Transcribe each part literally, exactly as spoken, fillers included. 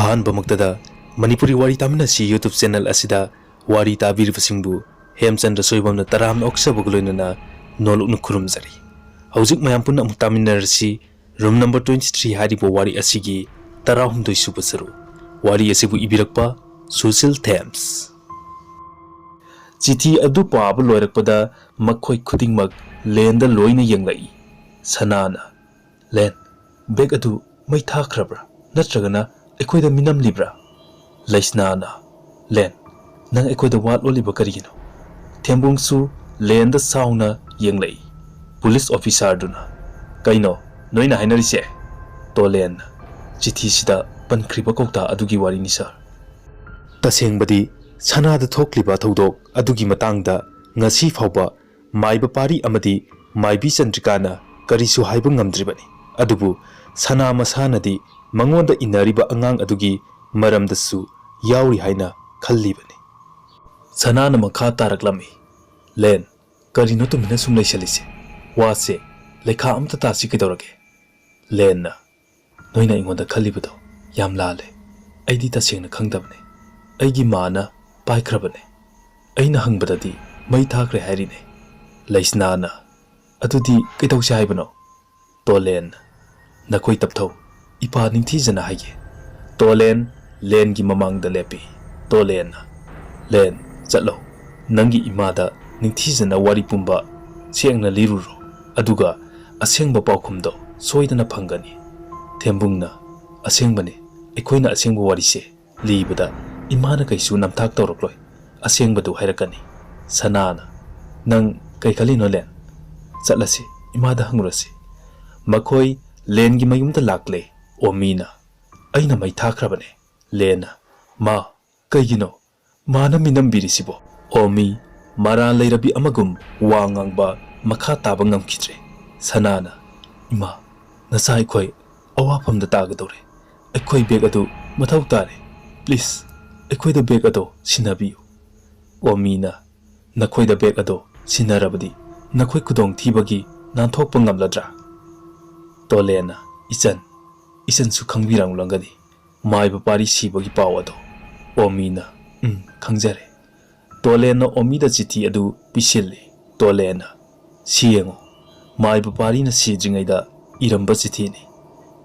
ꯑꯍꯥꯟꯕꯃꯛꯇꯗ ꯃꯅꯤꯄꯨꯔꯤ ꯋꯥꯔꯤ ꯇꯥꯃꯤꯟꯅꯁꯤ YouTube channel ꯑꯁꯤꯗ ꯋꯥꯔꯤ ꯇꯥꯕꯤꯔꯤꯕꯁꯤꯡꯕꯨ ꯍꯦꯝꯆꯟꯗ꯭ꯔ ꯁꯣꯏꯕꯝꯅ ꯇꯔꯥꯝꯅ ꯑꯣꯛꯆꯕꯒ ꯂꯣꯏꯅꯅ ꯅꯣꯂꯨꯛꯅ ꯈꯨꯔꯨꯝꯖꯔꯤ꯫ ꯍꯧꯖꯤꯛ ꯃꯌꯥꯝ ꯄꯨꯟꯅ ꯑꯃꯨꯛ ꯇꯥꯃꯤꯟꯅꯔꯁꯤ꯫ Room number twenty three ꯍꯥꯏꯔꯤꯕ ꯋꯥꯔꯤ ꯑꯁꯤꯒꯤ ꯇꯔꯥꯍꯨꯝꯗꯣꯏ ꯁꯨꯕ ꯁꯔꯨꯛ꯫ ꯋꯥꯔꯤ ꯑꯁꯤꯕꯨ ꯏꯕꯤꯔꯛꯄ ꯁꯨꯁꯤꯜ ꯊꯦꯝꯁ꯫ ꯆꯤꯊꯤ ꯑꯗꯨ ꯄꯥꯕ ꯂꯣꯏꯔꯛꯄꯗ ꯃꯈꯣꯏ ꯈꯨꯗꯤꯡꯃꯛ ꯂꯦꯟꯗ ꯂꯣꯏꯅ ꯌꯦꯡꯂꯛꯏ꯫ ꯁꯅꯥꯅ, "ꯂꯦꯟ, bag ꯑꯗꯨ ꯃꯩ ꯊꯥꯈ꯭ꯔꯕ꯭ꯔꯥ? ꯅꯠꯇ꯭ꯔꯒꯅ ꯑꯩꯈꯣꯏꯗ ꯃꯤꯅꯝꯂꯤꯕ꯭ꯔꯥ?" ꯂꯩꯁꯅꯥꯅ, "ꯂꯦꯟ, ꯅꯪ ꯑꯩꯈꯣꯏꯗ ꯋꯥ ꯂꯣꯜꯂꯤꯕ ꯀꯔꯤꯒꯤꯅꯣ?" ꯊꯦꯝꯕꯨꯡꯁꯨ ꯂꯦꯟꯗ ꯁꯥꯎꯅ ꯌꯦꯡꯂꯛꯏ꯫ ꯄꯨꯂꯤꯁ ꯑꯣꯐꯤꯁꯥꯔꯗꯨꯅ, "ꯀꯩꯅꯣ ꯅꯣꯏꯅ ꯍꯥꯏꯅꯔꯤꯁꯦ?" ꯇꯣꯂꯦꯟꯅ, "ꯆꯤꯊꯤꯁꯤꯗ ꯄꯟꯈ꯭ꯔꯤꯕ ꯀꯧꯇꯥ ꯑꯗꯨꯒꯤ ꯋꯥꯔꯤꯅꯤ, ꯁꯥꯔ꯫ ꯇꯁꯦꯡꯕꯗꯤ ꯁꯅꯥꯗ ꯊꯣꯛꯂꯤꯕ ꯊꯧꯗꯣꯛ ꯑꯗꯨꯒꯤ ꯃꯇꯥꯡꯗ ꯉꯁꯤ ꯐꯥꯎꯕ ꯃꯥꯏꯕ ꯄꯥꯔꯤ ꯑꯃꯗꯤ ꯃꯥꯏꯕꯤ ꯆꯟꯗ꯭ꯔꯤꯀꯥꯅ ꯀꯔꯤꯁꯨ ꯍꯥꯏꯕ ꯉꯝꯗ꯭ꯔꯤꯕꯅꯤ꯫ ꯑꯗꯨꯕꯨ ꯁꯅꯥ ꯃꯁꯥꯅꯗꯤ ꯃꯉꯣꯟꯗ ꯏꯟꯅꯔꯤꯕ ꯑꯉꯥꯡ ꯑꯗꯨꯒꯤ ꯃꯔꯝꯗꯁꯨ ꯌꯥꯎꯔꯤ ꯍꯥꯏꯅ ꯈꯜꯂꯤꯕꯅꯤ꯫" ꯁꯅꯥꯅ ꯃꯈꯥ ꯇꯥꯔꯛꯂꯝꯃꯤ, "ꯂꯦꯟ, ꯀꯔꯤꯅꯣ ꯇꯨꯃꯤꯟꯅ ꯁꯨꯝ ꯂꯩꯁꯜꯂꯤꯁꯦ? ꯋꯥꯁꯦ ꯂꯩꯈꯥ ꯑꯝꯇ ꯇꯥꯁꯤ ꯀꯩꯗꯧꯔꯒꯦ?" ꯂꯦꯟꯅ, "ꯅꯣꯏꯅ ꯑꯩꯉꯣꯟꯗ ꯈꯜꯂꯤꯕꯗꯣ ꯌꯥꯝ ꯂꯥꯜꯂꯦ꯫ ꯑꯩꯗꯤ ꯇꯁꯦꯡꯅ ꯈꯪꯗꯕꯅꯦ꯫ ꯑꯩꯒꯤ ꯃꯥꯅ ꯄꯥꯏꯈ꯭ꯔꯕꯅꯦ꯫ ꯑꯩꯅ ꯍꯪꯕꯗꯗꯤ ꯃꯩ ꯊꯥꯈ꯭ꯔꯦ ꯍꯥꯏꯔꯤꯅꯦ꯫" ꯂꯩꯁꯅꯥꯅ, "ꯑꯗꯨꯗꯤ ꯀꯩꯗꯧꯁꯦ ꯍꯥꯏꯕꯅꯣ?" ꯇꯣꯂꯦꯟ, "ꯅꯈꯣꯏ ꯇꯞꯊꯧ, ꯏꯄꯥ ꯅꯤꯡꯊꯤꯖꯅ ꯍꯥꯏꯒꯦ꯫" ꯇꯣꯂꯦꯟ ꯂꯦꯟꯒꯤ ꯃꯃꯥꯡꯗ ꯂꯦꯞꯄꯤ꯫ ꯇꯣꯂꯦꯟꯅ, "ꯂꯦꯟ, ꯆꯠꯂꯣ, ꯅꯪꯒꯤ ꯏꯃꯥꯗ ꯅꯤꯡꯊꯤꯖꯅ ꯋꯥꯔꯤ ꯄꯨꯝꯕ ꯁꯦꯡꯅ ꯂꯤꯔꯨꯔꯣ, ꯑꯗꯨꯒ ꯑꯁꯦꯡꯕ ꯄꯥꯎꯈꯨꯝꯗꯣ ꯁꯣꯏꯗꯅ ꯐꯪꯒꯅꯤ꯫" ꯊꯦꯝꯕꯨꯡꯅ, "ꯑꯁꯦꯡꯕꯅꯤ, ꯑꯩꯈꯣꯏꯅ ꯑꯁꯦꯡꯕ ꯋꯥꯔꯤꯁꯦ ꯂꯤꯕꯗ ꯏꯃꯥꯅ ꯀꯩꯁꯨ ꯅꯝꯊꯥꯛ ꯇꯧꯔꯛꯂꯣꯏ, ꯑꯁꯦꯡꯕꯗꯨ ꯍꯥꯏꯔꯛꯀꯅꯤ꯫" ꯁꯅꯥꯅ, "ꯅꯪ ꯀꯩ ꯈꯜꯂꯤꯅꯣ ꯂꯦꯟ? ꯆꯠꯂꯁꯤ, ꯏꯃꯥꯗ ꯍꯪꯉꯨꯔꯁꯤ꯫" ꯃꯈꯣꯏ ꯂꯦꯟꯒꯤ ꯃꯌꯨꯝꯗ ꯂꯥꯛꯂꯦ꯫ ꯑꯣꯃꯤꯅ, "ꯑꯩꯅ ꯃꯩ ꯊꯥꯈ꯭ꯔꯕꯅꯦ꯫" ꯂꯦꯟꯅ, "ꯃꯥ, ꯀꯩꯒꯤꯅꯣ ꯃꯥꯅ ꯃꯤꯅꯝꯕꯤꯔꯤꯁꯤꯕꯣ?" ꯑꯣꯃꯤ ꯃꯔꯥꯜ ꯂꯩꯔꯕꯤ ꯑꯃꯒꯨꯝ ꯋꯥ ꯉꯥꯡꯕ ꯃꯈꯥ ꯇꯥꯕ ꯉꯝꯈꯤꯗ꯭ꯔꯦ꯫ ꯁꯅꯥꯅ, "ꯏꯃꯥ, ꯅꯆꯥ ꯑꯩꯈꯣꯏ ꯑꯋꯥꯐꯝꯗ ꯇꯥꯒꯗꯧꯔꯦ꯫ ꯑꯩꯈꯣꯏ bag ꯑꯗꯨ ꯃꯊꯧ ꯇꯥꯔꯦ꯫ Please, ꯑꯩꯈꯣꯏꯗ bag ꯑꯗꯣ ꯁꯤꯟꯅꯕꯤꯌꯨ꯫" ꯑꯣꯃꯤꯅ, "ꯅꯈꯣꯏꯗ bag ꯑꯗꯣ ꯁꯤꯟꯅꯔꯕꯗꯤ ꯅꯈꯣꯏ ꯈꯨꯗꯣꯡꯊꯤꯕꯒꯤ ꯅꯥꯟꯊꯣꯛꯄ ꯉꯝꯂꯗ꯭ꯔꯥ?" ꯇꯣꯂꯦꯟꯅ, "ꯏꯆꯟ, ꯏꯆꯟꯁꯨ ꯈꯪꯕꯤꯔꯝꯂꯝꯒꯅꯤ꯫ ꯃꯥꯏꯕ ꯄꯥꯔꯤ ꯁꯤꯕꯒꯤ ꯄꯥꯎ ꯑꯗꯣ꯫ ꯑꯣꯃꯤꯅ, "ꯎꯝ, ꯈꯪꯖꯔꯦ꯫" ꯇꯣꯂꯦꯟꯅ ꯑꯣꯃꯤꯗ ꯆꯤꯊꯤ ꯑꯗꯨ ꯄꯤꯁꯤꯜꯂꯤ꯫ ꯇꯣꯂꯦꯟꯅ, "ꯁꯤ ꯌꯦꯡꯉꯨ, ꯃꯥꯏꯕ ꯄꯥꯔꯤꯅ ꯁꯤꯗ꯭ꯔꯤꯉꯩꯗ ꯏꯔꯝꯕ ꯆꯤꯊꯤꯅꯤ꯫"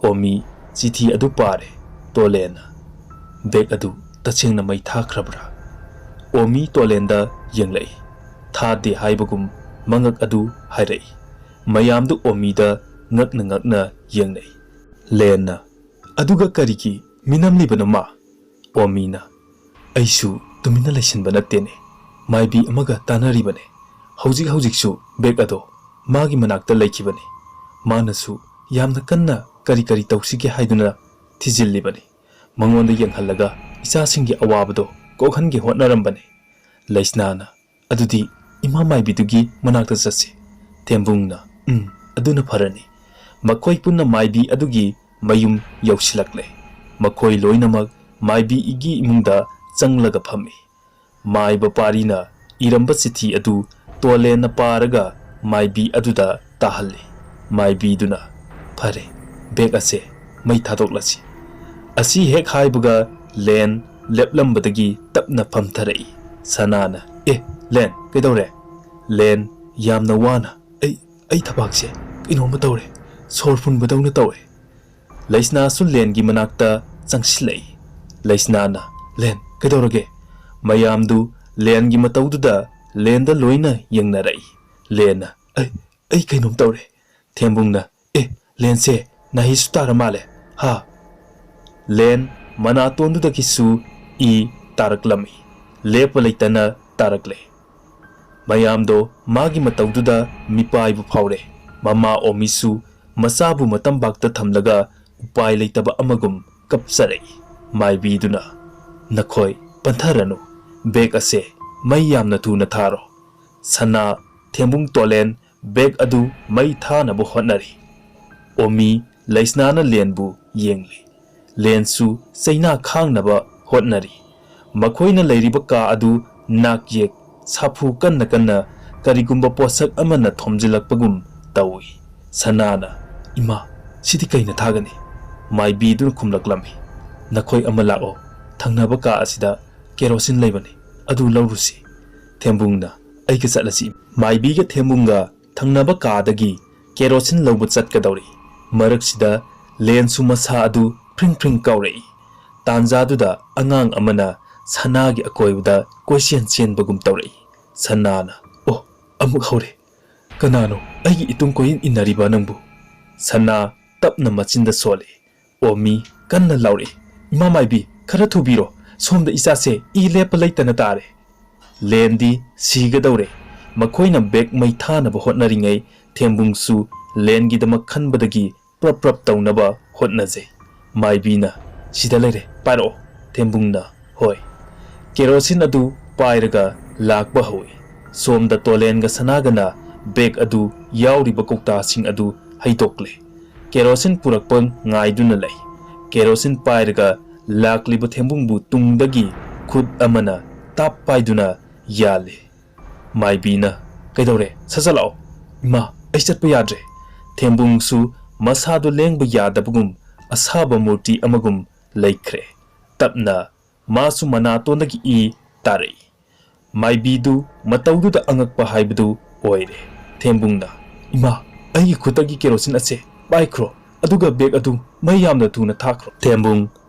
ꯑꯣꯃꯤ ꯆꯤꯊꯤ ꯑꯗꯨ ꯄꯥꯔꯦ꯫ ꯇꯣꯂꯦꯟꯅ, "ꯕꯦꯒ ꯑꯗꯨ ꯇꯁꯦꯡꯅ ꯃꯩ ꯊꯥꯈ꯭ꯔꯕ꯭ꯔꯥ?" ꯑꯣꯃꯤ ꯇꯣꯂꯦꯟꯗ ꯌꯦꯡꯂꯛꯏ꯫ ꯊꯥꯗꯦ ꯍꯥꯏꯕꯒꯨꯝ ꯃꯉꯛ ꯑꯗꯨ ꯍꯥꯏꯔꯛꯏ꯫ ꯃꯌꯥꯝꯗꯨ ꯑꯣꯃꯤꯗ ꯉꯛꯅ ꯉꯛꯅ ꯌꯦꯡꯅꯩ꯫ ꯂꯦꯟꯅ, "ꯑꯗꯨꯒ ꯀꯔꯤꯒꯤ ꯃꯤꯅꯝꯂꯤꯕꯅꯣ ꯃꯥ?" ꯑꯣꯃꯤꯅ, "ꯑꯩꯁꯨ ꯇꯨꯃꯤꯟꯅ ꯂꯩꯁꯤꯟꯕ ꯅꯠꯇꯦꯅꯦ꯫ ꯃꯥꯏꯕꯤ ꯑꯃꯒ ꯇꯥꯟꯅꯔꯤꯕꯅꯦ꯫ ꯍꯧꯖꯤꯛ ꯍꯧꯖꯤꯛꯁꯨ ꯕꯦꯒ ꯑꯗꯣ ꯃꯥꯒꯤ ꯃꯅꯥꯛꯇ ꯂꯩꯈꯤꯕꯅꯤ꯫ ꯃꯥꯅꯁꯨ ꯌꯥꯝꯅ ꯀꯟꯅ ꯀꯔꯤ ꯀꯔꯤ ꯇꯧꯁꯤꯒꯦ ꯍꯥꯏꯗꯨꯅ ꯊꯤꯖꯤꯜꯂꯤꯕꯅꯤ꯫ ꯃꯉꯣꯟꯗ ꯌꯦꯡꯍꯜꯂꯒ ꯏꯆꯥꯁꯤꯡꯒꯤ ꯑꯋꯥꯕꯗꯣ ꯀꯣꯛꯍꯟꯒꯦ ꯍꯣꯠꯅꯔꯝꯕꯅꯤ꯫" ꯂꯩꯁꯅꯥꯅ, "ꯑꯗꯨꯗꯤ ꯏꯃꯥ ꯃꯥꯏꯕꯤꯗꯨꯒꯤ ꯃꯅꯥꯛꯇ ꯆꯠꯁꯤ꯫" ꯊꯦꯝꯕꯨꯡꯅ, "ꯎꯝ, ꯑꯗꯨꯅ ꯐꯔꯅꯤ꯫" ꯃꯈꯣꯏ ꯄꯨꯟꯅ ꯃꯥꯏꯕꯤ ꯑꯗꯨꯒꯤ ꯃꯌꯨꯝ ꯌꯧꯁꯤꯜꯂꯛꯂꯦ꯫ ꯃꯈꯣꯏ ꯂꯣꯏꯅꯃꯛ ꯃꯥꯏꯕꯤꯒꯤ ꯏꯃꯨꯡꯗ ꯆꯪꯂꯒ ꯐꯝꯃꯤ꯫ ꯃꯥꯏꯕ ꯄꯥꯔꯤꯅ ꯏꯔꯝꯕ ꯆꯤꯊꯤ ꯑꯗꯨ ꯇꯣꯂꯦꯟꯅ ꯄꯥꯔꯒ ꯃꯥꯏꯕꯤ ꯑꯗꯨꯗ ꯇꯥꯍꯜꯂꯤ꯫ ꯃꯥꯏꯕꯤꯗꯨꯅ, "ꯐꯔꯦ, ꯕꯦꯒ ꯑꯁꯦ ꯃꯩ ꯊꯥꯗꯣꯛꯂꯁꯤ꯫" ꯑꯁꯤ ꯍꯦꯛ ꯍꯥꯏꯕꯒ ꯂꯦꯟ ꯂꯦꯞꯂꯝꯕꯗꯒꯤ ꯇꯞꯅ ꯐꯝꯊꯔꯛꯏ꯫ ꯁꯅꯥꯅ, "ꯑꯦ, ꯂꯦꯟ, ꯀꯩꯗꯧꯔꯦ?" ꯂꯦꯟ ꯌꯥꯝꯅ ꯋꯥꯅ, "ꯑꯩ, ꯑꯩ ꯊꯕꯥꯛꯁꯦ ꯀꯩꯅꯣꯝꯃ ꯇꯧꯔꯦ, ꯁꯣꯔ ꯐꯨꯟꯕꯗꯧꯅ ꯇꯧꯔꯦ꯫" ꯂꯩꯁꯅꯥꯁꯨ ꯂꯦꯟꯒꯤ ꯃꯅꯥꯛꯇ ꯆꯪꯁꯤꯜꯂꯛꯏ꯫ ꯂꯩꯁꯅꯥꯅ, "ꯂꯦꯟ, ꯀꯩꯗꯧꯔꯒꯦ?" ꯃꯌꯥꯝꯗꯨ ꯂꯦꯟꯒꯤ ꯃꯇꯧꯗꯨꯗ ꯂꯦꯟꯗ ꯂꯣꯏꯅ ꯌꯦꯡꯅꯔꯛꯏ꯫ ꯂꯦꯟꯅ, "ꯑꯩ, ꯑꯩ ꯀꯩꯅꯣꯝ ꯇꯧꯔꯦ꯫" ꯊꯦꯝꯕꯨꯡꯅ, "ꯑꯦ, ꯂꯦꯟꯁꯦ ꯅꯥꯍꯤꯁꯨ ꯇꯥꯔ ꯃꯥꯜꯂꯦ, ꯍꯥ?" ꯂꯦꯟ ꯃꯅꯥꯇꯣꯟꯗꯨꯗꯒꯤꯁꯨ ꯏ ꯇꯥꯔꯛꯂꯝꯃꯤ꯫ ꯂꯦꯞꯄ ꯂꯩꯇꯅ ꯇꯥꯔꯛꯂꯦ꯫ ꯃꯌꯥꯝꯗꯣ ꯃꯥꯒꯤ ꯃꯇꯧꯗꯨꯗ ꯃꯤꯄꯥꯏꯕ ꯐꯥꯎꯔꯦ꯫ ꯃꯃꯥ ꯑꯣꯃꯤꯁꯨ ꯃꯆꯥꯕꯨ ꯃꯇꯝꯕꯥꯛꯇ ꯊꯝꯂꯒ ꯎꯄꯥꯏ ꯂꯩꯇꯕ ꯑꯃꯒꯨꯝ ꯀꯞꯆꯔꯛꯏ꯫ ꯃꯥꯏꯕꯤꯗꯨꯅ, "ꯅꯈꯣꯏ ꯄꯟꯊꯔꯅꯨ, ꯕꯦꯒ ꯑꯁꯦ ꯃꯩ ꯌꯥꯝꯅ ꯊꯨꯅ ꯊꯥꯔꯣ꯫" ꯁꯅꯥ, ꯊꯦꯝꯕꯨꯡ ꯇꯣꯂꯦꯟ ꯕꯦꯒ ꯑꯗꯨ ꯃꯩ ꯊꯥꯅꯕ ꯍꯣꯠꯅꯔꯤ꯫ ꯑꯣꯃꯤ ꯂꯩꯁꯅꯥꯅ ꯂꯦꯟꯕꯨ ꯌꯦꯡꯂꯤ꯫ ꯂꯦꯟꯁꯨ ꯆꯩꯅꯥ ꯈꯥꯡꯅꯕ ꯍꯣꯠꯅꯔꯤ꯫ ꯃꯈꯣꯏꯅ ꯂꯩꯔꯤꯕ ꯀꯥ ꯑꯗꯨ ꯅꯥꯛ ꯌꯦꯛ ꯁꯥꯐꯨ ꯀꯟꯅ ꯀꯟꯅ ꯀꯔꯤꯒꯨꯝꯕ ꯄꯣꯠꯁꯛ ꯑꯃꯅ ꯊꯣꯝꯖꯤꯜꯂꯛꯄꯒꯨꯝ ꯇꯧꯏ꯫ ꯁꯅꯥꯅ, "ꯏꯃꯥ, ꯁꯤꯗꯤ ꯀꯩꯅ ꯊꯥꯒꯅꯤ?" ꯃꯥꯏꯕꯤꯗꯨꯅ ꯈꯨꯝꯂꯛꯂꯝꯃꯤ꯫ "ꯅꯈꯣꯏ ꯑꯃ ꯂꯥꯛꯑꯣ, ꯊꯪꯅꯕ ꯀꯥ ꯑꯁꯤꯗ ꯀꯦꯔꯣꯁꯤꯟ ꯂꯩꯕꯅꯤ, ꯑꯗꯨ ꯂꯧꯔꯨꯁꯤ꯫" ꯊꯦꯝꯕꯨꯡꯅ, "ꯑꯩꯒ ꯆꯠꯂꯁꯤ꯫" ꯃꯥꯏꯕꯤꯒ ꯊꯦꯝꯕꯨꯡꯒ ꯊꯪꯅꯕ ꯀꯥꯗꯒꯤ ꯀꯦꯔꯣꯁꯤꯟ ꯂꯧꯕ ꯆꯠꯀꯗꯧꯔꯤ꯫ ꯃꯔꯛꯁꯤꯗ ꯂꯦꯟꯁꯨ ꯃꯁꯥ ꯑꯗꯨ ꯐ꯭ꯔꯤꯡ ꯐ꯭ꯔꯤꯡ ꯀꯥꯎꯔꯛꯏ꯫ ꯇꯥꯟꯖꯥꯗꯨꯗ ꯑꯉꯥꯡ ꯑꯃꯅ ꯁꯅꯥꯒꯤ ꯑꯀꯣꯏꯕꯗ ꯀꯣꯏꯆꯦꯟ ꯆꯦꯟꯕꯒꯨꯝ ꯇꯧꯔꯛꯏ꯫ ꯁꯅꯥꯅ, "ꯑꯣ, ꯑꯃꯨꯛ ꯍꯧꯔꯦ꯫ ꯀꯅꯥꯅꯣ ꯑꯩꯒꯤ ꯏꯇꯨꯡ ꯀꯣꯏꯏꯟ ꯏꯟꯅꯔꯤꯕ ꯅꯪꯕꯨ?" ꯁꯅꯥ ꯇꯞꯅ ꯃꯆꯤꯟꯗ ꯁꯣꯜꯂꯤ꯫ ꯑꯣꯃꯤ ꯀꯟꯅ ꯂꯥꯎꯔꯛꯏ, "ꯏꯃꯥ ꯃꯥꯏꯕꯤ, ꯈꯔ ꯊꯨꯕꯤꯔꯣ, ꯁꯣꯝꯗ ꯏꯆꯥꯁꯦ ꯏ ꯂꯦꯞꯄ ꯂꯩꯇꯅ ꯇꯥꯔꯦ꯫" ꯂꯦꯟꯗꯤ ꯁꯤꯒꯗꯧꯔꯦ꯫ ꯃꯈꯣꯏꯅ ꯕꯦꯒ ꯃꯩ ꯊꯥꯅꯕ ꯍꯣꯠꯅꯔꯤꯉꯩ ꯊꯦꯝꯕꯨꯡꯁꯨ ꯂꯦꯟꯒꯤꯗꯃꯛ ꯈꯟꯕꯗꯒꯤ ꯄ꯭ꯔꯞ ꯄ꯭ꯔꯞ ꯇꯧꯅꯕ ꯍꯣꯠꯅꯖꯩ꯫ ꯃꯥꯏꯕꯤꯅ, "ꯁꯤꯗ ꯂꯩꯔꯦ, ꯄꯥꯏꯔꯛꯑꯣ꯫" ꯊꯦꯝꯕꯨꯡꯅ, "ꯍꯣꯏ꯫" ꯀꯦꯔꯣꯁꯤꯟ ꯑꯗꯨ ꯄꯥꯏꯔꯒ ꯂꯥꯛꯄ ꯍꯧꯏ꯫ ꯁꯣꯝꯗ ꯇꯣꯂꯦꯟꯒ ꯁꯅꯥꯒꯅ ꯕꯦꯒ ꯑꯗꯨ ꯌꯥꯎꯔꯤꯕ ꯀꯧꯇꯥꯁꯤꯡ ꯑꯗꯨ ꯍꯩꯗꯣꯛꯂꯦ꯫ ꯀꯦꯔꯣꯁꯤꯟ ꯄꯨꯔꯛꯄ ꯉꯥꯏꯗꯨꯅ ꯂꯩ꯫ ꯀꯦꯔꯣꯁꯤꯟ ꯄꯥꯏꯔꯒ ꯂꯥꯛꯂꯤꯕ ꯊꯦꯝꯕꯨꯡꯕꯨ ꯇꯨꯡꯗꯒꯤ ꯈꯨꯠ ꯑꯃꯅ ꯇꯥꯞ ꯄꯥꯏꯗꯨꯅ ꯌꯥꯜꯂꯤ꯫ ꯃꯥꯏꯕꯤꯅ, "ꯀꯩꯗꯧꯔꯦ? ꯁꯠ ꯁꯠ ꯂꯥꯛꯑꯣ꯫" "ꯏꯃꯥ, ꯑꯩ ꯆꯠꯄ ꯌꯥꯗ꯭ꯔꯦ꯫" ꯊꯦꯝꯕꯨꯡꯁꯨ ꯃꯁꯥꯗꯨ ꯂꯦꯡꯕ ꯌꯥꯗꯕꯒꯨꯝ ꯑꯁꯥꯕ ꯃꯨꯔꯇꯤ ꯑꯃꯒꯨꯝ ꯂꯩꯈ꯭ꯔꯦ꯫ ꯇꯞꯅ ꯃꯥꯁꯨ ꯃꯅꯥꯇꯣꯟꯗꯒꯤ ꯏ ꯇꯥꯔꯛꯏ꯫ ꯃꯥꯏꯕꯤꯗꯨ ꯃꯇꯧꯗꯨꯗ ꯑꯉꯛꯄ ꯍꯥꯏꯕꯗꯨ ꯑꯣꯏꯔꯦ꯫ ꯊꯦꯝꯕꯨꯡꯅ, "ꯏꯃꯥ, ꯑꯩꯒꯤ ꯈꯨꯠꯇꯒꯤ ꯀꯦꯔꯣꯁꯤꯟ ꯑꯁꯦ ꯄꯥꯏꯈ꯭ꯔꯣ, ꯑꯗꯨꯒ ꯕꯦꯒ ꯑꯗꯨ ꯃꯩ ꯌꯥꯝꯅ ꯊꯨꯅ ꯊꯥꯈ꯭ꯔꯣ꯫" ꯊꯦꯝꯕꯨꯡ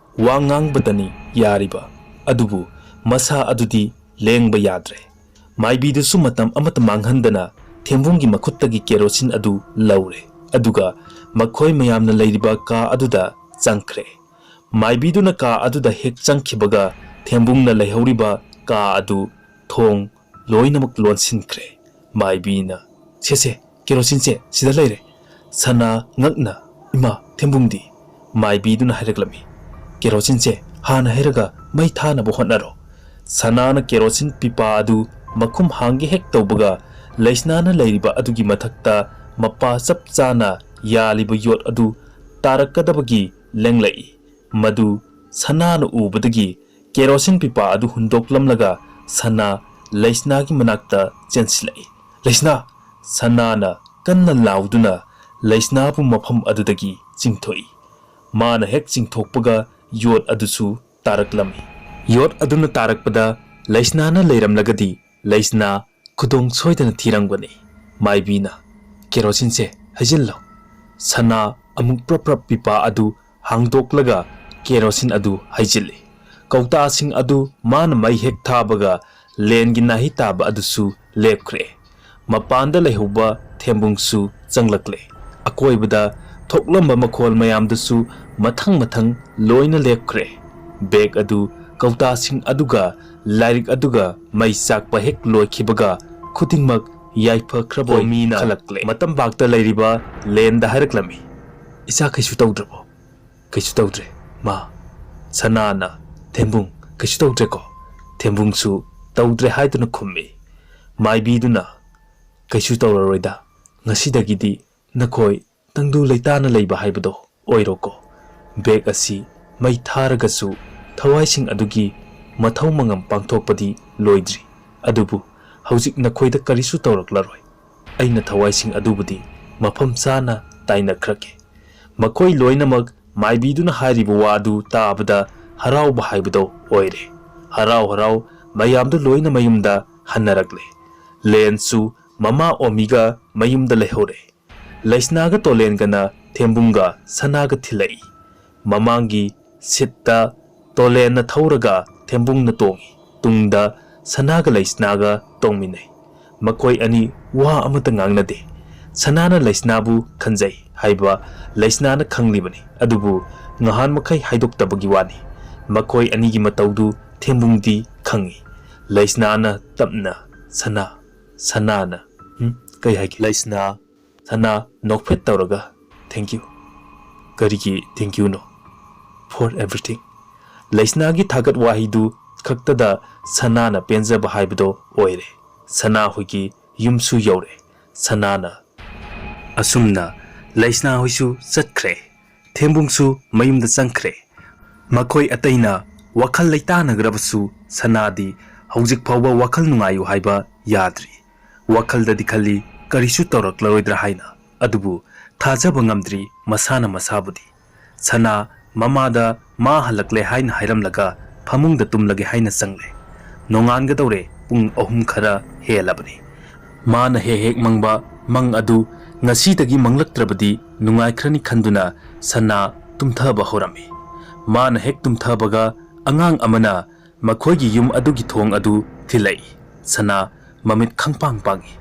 ꯋꯥ ꯉꯥꯡꯕꯇꯅꯤ ꯌꯥꯔꯤꯕ, ꯑꯗꯨꯕꯨ ꯃꯁꯥ ꯑꯗꯨꯗꯤ ꯂꯦꯡꯕ ꯌꯥꯗ꯭ꯔꯦ꯫ ꯃꯥꯏꯕꯤꯗꯨꯁꯨ ꯃꯇꯝ ꯑꯃꯠꯇ ꯃꯥꯡꯍꯟꯗꯅ ꯊꯦꯝꯕꯨꯡꯒꯤ ꯃꯈꯨꯠꯇꯒꯤ ꯀꯦꯔꯣꯁꯤꯟ ꯑꯗꯨ ꯂꯧꯔꯦ, ꯑꯗꯨꯒ ꯃꯈꯣꯏ ꯃꯌꯥꯝꯅ ꯂꯩꯔꯤꯕ ꯀꯥ ꯑꯗꯨꯗ ꯆꯪꯈ꯭ꯔꯦ꯫ ꯃꯥꯏꯕꯤꯗꯨꯅ ꯀꯥ ꯑꯗꯨꯗ ꯍꯦꯛ ꯆꯪꯈꯤꯕꯒ ꯊꯦꯝꯕꯨꯡꯅ ꯂꯩꯍꯧꯔꯤꯕ ꯀꯥ ꯑꯗꯨ ꯊꯣꯡ ꯂꯣꯏꯅꯃꯛ ꯂꯣꯟꯁꯤꯟꯈ꯭ꯔꯦ꯫ ꯃꯥꯏꯕꯤꯅ, "ꯁꯦ ꯁꯦ, ꯀꯦꯔꯣꯁꯤꯟꯁꯦ ꯁꯤꯗ ꯂꯩꯔꯦ꯫" ꯁꯅꯥ ꯉꯛꯅ, "ꯏꯃꯥ, ꯊꯦꯝꯕꯨꯡꯗꯤ?" ꯃꯥꯏꯕꯤꯗꯨꯅ ꯍꯥꯏꯔꯛꯂꯝꯃꯤ, "ꯀꯦꯔꯣꯁꯤꯟꯁꯦ ꯍꯥꯟꯅ ꯍꯩꯔꯒ ꯃꯩ ꯊꯥꯅꯕ ꯍꯣꯠꯅꯔꯣ꯫" ꯁꯅꯥꯅ ꯀꯦꯔꯣꯁꯤꯟ ꯄꯤꯄꯥ ꯑꯗꯨ ꯃꯈꯨꯝ ꯍꯥꯡꯒꯦ ꯍꯦꯛ ꯇꯧꯕꯒ, ꯂꯩꯁꯅꯥꯅ ꯂꯩꯔꯤꯕ ꯑꯗꯨꯒꯤ ꯃꯊꯛꯇ ꯃꯄꯥ ꯆꯞ ꯆꯥꯅ ꯌꯥꯜꯂꯤꯕ ꯌꯣꯠ ꯑꯗꯨ ꯇꯥꯔꯛꯀꯗꯕꯒꯤ ꯂꯦꯡꯂꯛꯏ꯫ ꯃꯗꯨ ꯁꯅꯥꯅ ꯎꯕꯗꯒꯤ ꯀꯦꯔꯣꯁꯤꯟ ꯄꯤꯄꯥ ꯑꯗꯨ ꯍꯨꯟꯗꯣꯛꯂꯝꯂꯒ ꯁꯅꯥ ꯂꯩꯁꯅꯥꯒꯤ ꯃꯅꯥꯛꯇ ꯆꯦꯟꯁꯤꯜꯂꯛꯏ꯫ "ꯂꯩꯁꯅꯥ!" ꯁꯅꯥꯅ ꯀꯟꯅ ꯂꯥꯎꯗꯨꯅ ꯂꯩꯁꯅꯥꯕꯨ ꯃꯐꯝ ꯑꯗꯨꯗꯒꯤ ꯆꯤꯡꯊꯣꯛꯏ꯫ ꯃꯥꯅ ꯍꯦꯛ ꯆꯤꯡꯊꯣꯛꯄꯒ ꯌꯣꯠ ꯑꯗꯨꯁꯨ ꯇꯥꯔꯛꯂꯝꯃꯤ꯫ ꯌꯣꯠ ꯑꯗꯨꯅ ꯇꯥꯔꯛꯄꯗ ꯂꯩꯁꯅꯥꯅ ꯂꯩꯔꯝꯂꯒꯗꯤ ꯂꯩꯁꯅꯥ ꯈꯨꯗꯣꯡ ꯁꯣꯏꯗꯅ ꯊꯤꯔꯝꯒꯅꯤ꯫ ꯃꯥꯏꯕꯤꯅ "ꯀꯦꯔꯣꯁꯤꯟꯁꯦ ꯍꯩꯖꯤꯜꯂꯣ"꯫ ꯁꯅꯥ ꯑꯃꯨꯛ ꯄ꯭ꯔꯞ ꯄ꯭ꯔꯞ ꯄꯤꯄꯥ ꯑꯗꯨ ꯍꯥꯡꯗꯣꯛꯂꯒ ꯀꯦꯔꯣꯁꯤꯟ ꯑꯗꯨ ꯍꯩꯖꯤꯜꯂꯤ꯫ ꯀꯧꯇꯥꯁꯤꯡ ꯑꯗꯨ ꯃꯥꯅ ꯃꯩ ꯍꯦꯛ ꯊꯥꯕꯒ ꯂꯦꯟꯒꯤ ꯅꯥꯍꯤ ꯇꯥꯕ ꯑꯗꯨꯁꯨ ꯂꯦꯞꯈ꯭ꯔꯦ꯫ ꯃꯄꯥꯟꯗ ꯂꯩꯍꯧꯕ ꯊꯦꯝꯕꯨꯡꯁꯨ ꯆꯪꯂꯛꯂꯦ꯫ ꯑꯀꯣꯏꯕꯗ ꯊꯣꯛꯂꯝꯕ ꯃꯈꯣꯜ ꯃꯌꯥꯝꯗꯨꯁꯨ ꯃꯊꯪ ꯃꯊꯪ ꯂꯣꯏꯅ ꯂꯦꯞꯈ꯭ꯔꯦ꯫ ꯕꯦꯒ ꯑꯗꯨ ꯀꯧꯇꯥꯁꯤꯡ ꯑꯗꯨꯒ ꯂꯥꯏꯔꯤꯛ ꯑꯗꯨꯒ ꯃꯩ ꯆꯥꯛꯄ ꯍꯦꯛ ꯂꯣꯏꯈꯤꯕꯒ ꯈꯨꯗꯤꯡꯃꯛ ꯌꯥꯏꯐꯈ꯭ꯔꯕꯣꯏ ꯃꯤꯅ ꯈꯜꯂꯛꯂꯦ꯫ ꯃꯇꯝ ꯕꯥꯛꯇ ꯂꯩꯔꯤꯕ ꯂꯦꯟꯗ ꯍꯥꯏꯔꯛꯂꯝꯃꯤ, "ꯏꯆꯥ ꯀꯩꯁꯨ ꯇꯧꯗ꯭ꯔꯕꯣ?" "ꯀꯩꯁꯨ ꯇꯧꯗ꯭ꯔꯦ, ꯃꯥ"꯫ ꯁꯅꯥꯅ, "ꯊꯦꯝꯕꯨꯡ, ꯀꯩꯁꯨ ꯇꯧꯗ꯭ꯔꯦꯀꯣ?" ꯊꯦꯝꯕꯨꯡꯁꯨ ꯇꯧꯗ꯭ꯔꯦ ꯍꯥꯏꯗꯨꯅ ꯈꯨꯝꯃꯤ꯫ ꯃꯥꯏꯕꯤꯗꯨꯅ, "ꯀꯩꯁꯨ ꯇꯧꯔꯔꯣꯏꯗ, ꯉꯁꯤꯗꯒꯤꯗꯤ ꯅꯈꯣꯏ ꯇꯪꯗꯨ ꯂꯩꯇꯥꯅ ꯂꯩꯕ ꯍꯥꯏꯕꯗꯣ ꯑꯣꯏꯔꯣꯀꯣ꯫ ꯕꯦꯒ ꯑꯁꯤ ꯃꯩ ꯊꯥꯔꯒꯁꯨ ꯊꯋꯥꯏꯁꯤꯡ ꯑꯗꯨꯒꯤ ꯃꯊꯧ ꯃꯉꯝ ꯄꯥꯡꯊꯣꯛꯄꯗꯤ ꯂꯣꯏꯗ꯭ꯔꯤ꯫ ꯑꯗꯨꯕꯨ ꯍꯧꯖꯤꯛ ꯅꯈꯣꯏꯗ ꯀꯔꯤꯁꯨ ꯇꯧꯔꯛꯂꯔꯣꯏ꯫ ꯑꯩꯅ ꯊꯋꯥꯏꯁꯤꯡ ꯑꯗꯨꯕꯨꯗꯤ ꯃꯐꯝ ꯆꯥꯅ ꯇꯥꯏꯅꯈ꯭ꯔꯒꯦ"꯫ ꯃꯈꯣꯏ ꯂꯣꯏꯅꯃꯛ ꯃꯥꯏꯕꯤꯗꯨꯅ ꯍꯥꯏꯔꯤꯕ ꯋꯥꯗꯨ ꯇꯥꯕꯗ ꯍꯔꯥꯎꯕ ꯍꯥꯏꯕꯗꯣ ꯑꯣꯏꯔꯦ꯫ ꯍꯔꯥꯎ ꯍꯔꯥꯎ ꯃꯌꯥꯝꯗꯨ ꯂꯣꯏꯅ ꯃꯌꯨꯝꯗ ꯍꯟꯅꯔꯛꯂꯦ꯫ ꯂꯦꯟꯁꯨ ꯃꯃꯥ ꯑꯣꯃꯤꯒ ꯃꯌꯨꯝꯗ ꯂꯩꯍꯧꯔꯦ꯫ ꯂꯩꯁꯅꯥꯒ ꯇꯣꯂꯦꯟꯒꯅ ꯊꯦꯝꯕꯨꯡꯒ ꯁꯅꯥꯒ ꯊꯤꯜꯂꯛꯏ꯫ ꯃꯃꯥꯡꯒꯤ ꯁꯤꯠꯇ ꯇꯣꯂꯦꯟꯅ ꯊꯧꯔꯒ ꯊꯦꯝꯕꯨꯡꯅ ꯇꯣꯡꯏ꯫ ꯇꯨꯡꯗ ꯁꯅꯥꯒ ꯂꯩꯁꯅꯥꯒ ꯇꯣꯡꯃꯤꯟꯅꯩ꯫ ꯃꯈꯣꯏ ꯑꯅꯤ ꯋꯥ ꯑꯃꯠꯇ ꯉꯥꯡꯅꯗꯦ꯫ ꯁꯅꯥꯅ ꯂꯩꯁꯅꯥꯕꯨ ꯈꯟꯖꯩ ꯍꯥꯏꯕ ꯂꯩꯁꯅꯥꯅ ꯈꯪꯂꯤꯕꯅꯤ, ꯑꯗꯨꯕꯨ ꯉꯍꯥꯟ ꯃꯈꯩ ꯍꯥꯏꯗꯣꯛꯇꯕꯒꯤ ꯋꯥꯅꯤ꯫ ꯃꯈꯣꯏ ꯑꯅꯤꯒꯤ ꯃꯇꯧꯗꯨ ꯊꯦꯝꯕꯨꯡꯗꯤ ꯈꯪꯏ꯫ ꯂꯩꯁꯅꯥꯅ ꯇꯞꯅ, "ꯁꯅꯥ, ꯁꯅꯥꯅ"꯫ "ꯍꯨꯝ, ꯀꯩ ꯍꯥꯏꯒꯦ?" ꯂꯩꯁꯅꯥ, ꯁꯅꯥ ꯅꯣꯛꯐꯦꯠ ꯇꯧꯔꯒ, "Thank you"꯫ "ꯀꯔꯤꯒꯤ thank you no?" "For everything"꯫ ꯂꯩꯁꯅꯥꯒꯤ ꯊꯥꯒꯠ ꯋꯥꯍꯩꯗꯨ ꯈꯛꯇꯗ ꯁꯅꯥꯅ ꯄꯦꯟꯖꯕ ꯍꯥꯏꯕꯗꯣ ꯑꯣꯏꯔꯦ꯫ ꯁꯅꯥ ꯍꯣꯏꯒꯤ ꯌꯨꯝꯁꯨ ꯌꯧꯔꯦ꯫ ꯁꯅꯥꯅ ꯑꯁꯨꯝꯅ ꯂꯩꯁꯅꯥ ꯍꯣꯏꯁꯨ ꯆꯠꯈ꯭ꯔꯦ꯫ ꯊꯦꯝꯕꯨꯡꯁꯨ ꯃꯌꯨꯝꯗ ꯆꯪꯈ꯭ꯔꯦ꯫ ꯃꯈꯣꯏ ꯑꯇꯩꯅ ꯋꯥꯈꯜ ꯂꯩꯇꯥꯅꯈ꯭ꯔꯕꯁꯨ ꯁꯅꯥꯗꯤ ꯍꯧꯖꯤꯛ ꯐꯥꯎꯕ ꯋꯥꯈꯜ ꯅꯨꯡꯉꯥꯏꯌꯨ ꯍꯥꯏꯕ ꯌꯥꯗ꯭ꯔꯤ꯫ ꯋꯥꯈꯜꯗꯗꯤ ꯈꯜꯂꯤ ꯀꯔꯤꯁꯨ ꯇꯧꯔꯛꯂꯔꯣꯏꯗ꯭ꯔꯥ ꯍꯥꯏꯅ, ꯑꯗꯨꯕꯨ ꯊꯥꯖꯕ ꯉꯝꯗ꯭ꯔꯤ ꯃꯁꯥꯅ ꯃꯁꯥꯕꯨꯗꯤ꯫ ꯁꯅꯥ ꯃꯃꯥꯗ ꯃꯥ ꯍꯜꯂꯛꯂꯦ ꯍꯥꯏꯅ ꯍꯥꯏꯔꯝꯂꯒ ꯐꯃꯨꯡꯗ ꯇꯨꯝꯂꯒꯦ ꯍꯥꯏꯅ ꯆꯪꯂꯦ꯫ ꯅꯣꯡꯉꯥꯟꯒꯗꯧꯔꯦ, ꯄꯨꯡ ꯑꯍꯨꯝ ꯈꯔ ꯍꯦꯜꯂꯕꯅꯤ꯫ ꯃꯥꯅ ꯍꯦꯛ ꯍꯦꯛ ꯃꯪꯕ ꯃꯪ ꯑꯗꯨ ꯉꯁꯤꯗꯒꯤ ꯃꯪꯂꯛꯇ꯭ꯔꯕꯗꯤ ꯅꯨꯡꯉꯥꯏꯈ꯭ꯔꯅꯤ ꯈꯟꯗꯨꯅ ꯁꯅꯥ ꯇꯨꯝꯊꯕ ꯍꯧꯔꯝꯃꯤ꯫ ꯃꯥꯅ ꯍꯦꯛ ꯇꯨꯝꯊꯕꯒ ꯑꯉꯥꯡ ꯑꯃꯅ ꯃꯈꯣꯏꯒꯤ ꯌꯨꯝ ꯑꯗꯨꯒꯤ ꯊꯣꯡ ꯑꯗꯨ ꯊꯤꯜꯂꯛꯏ꯫ ꯁꯅꯥ ꯃꯃꯤꯠ ꯈꯪꯄꯥꯡ ꯄꯥꯡꯏ꯫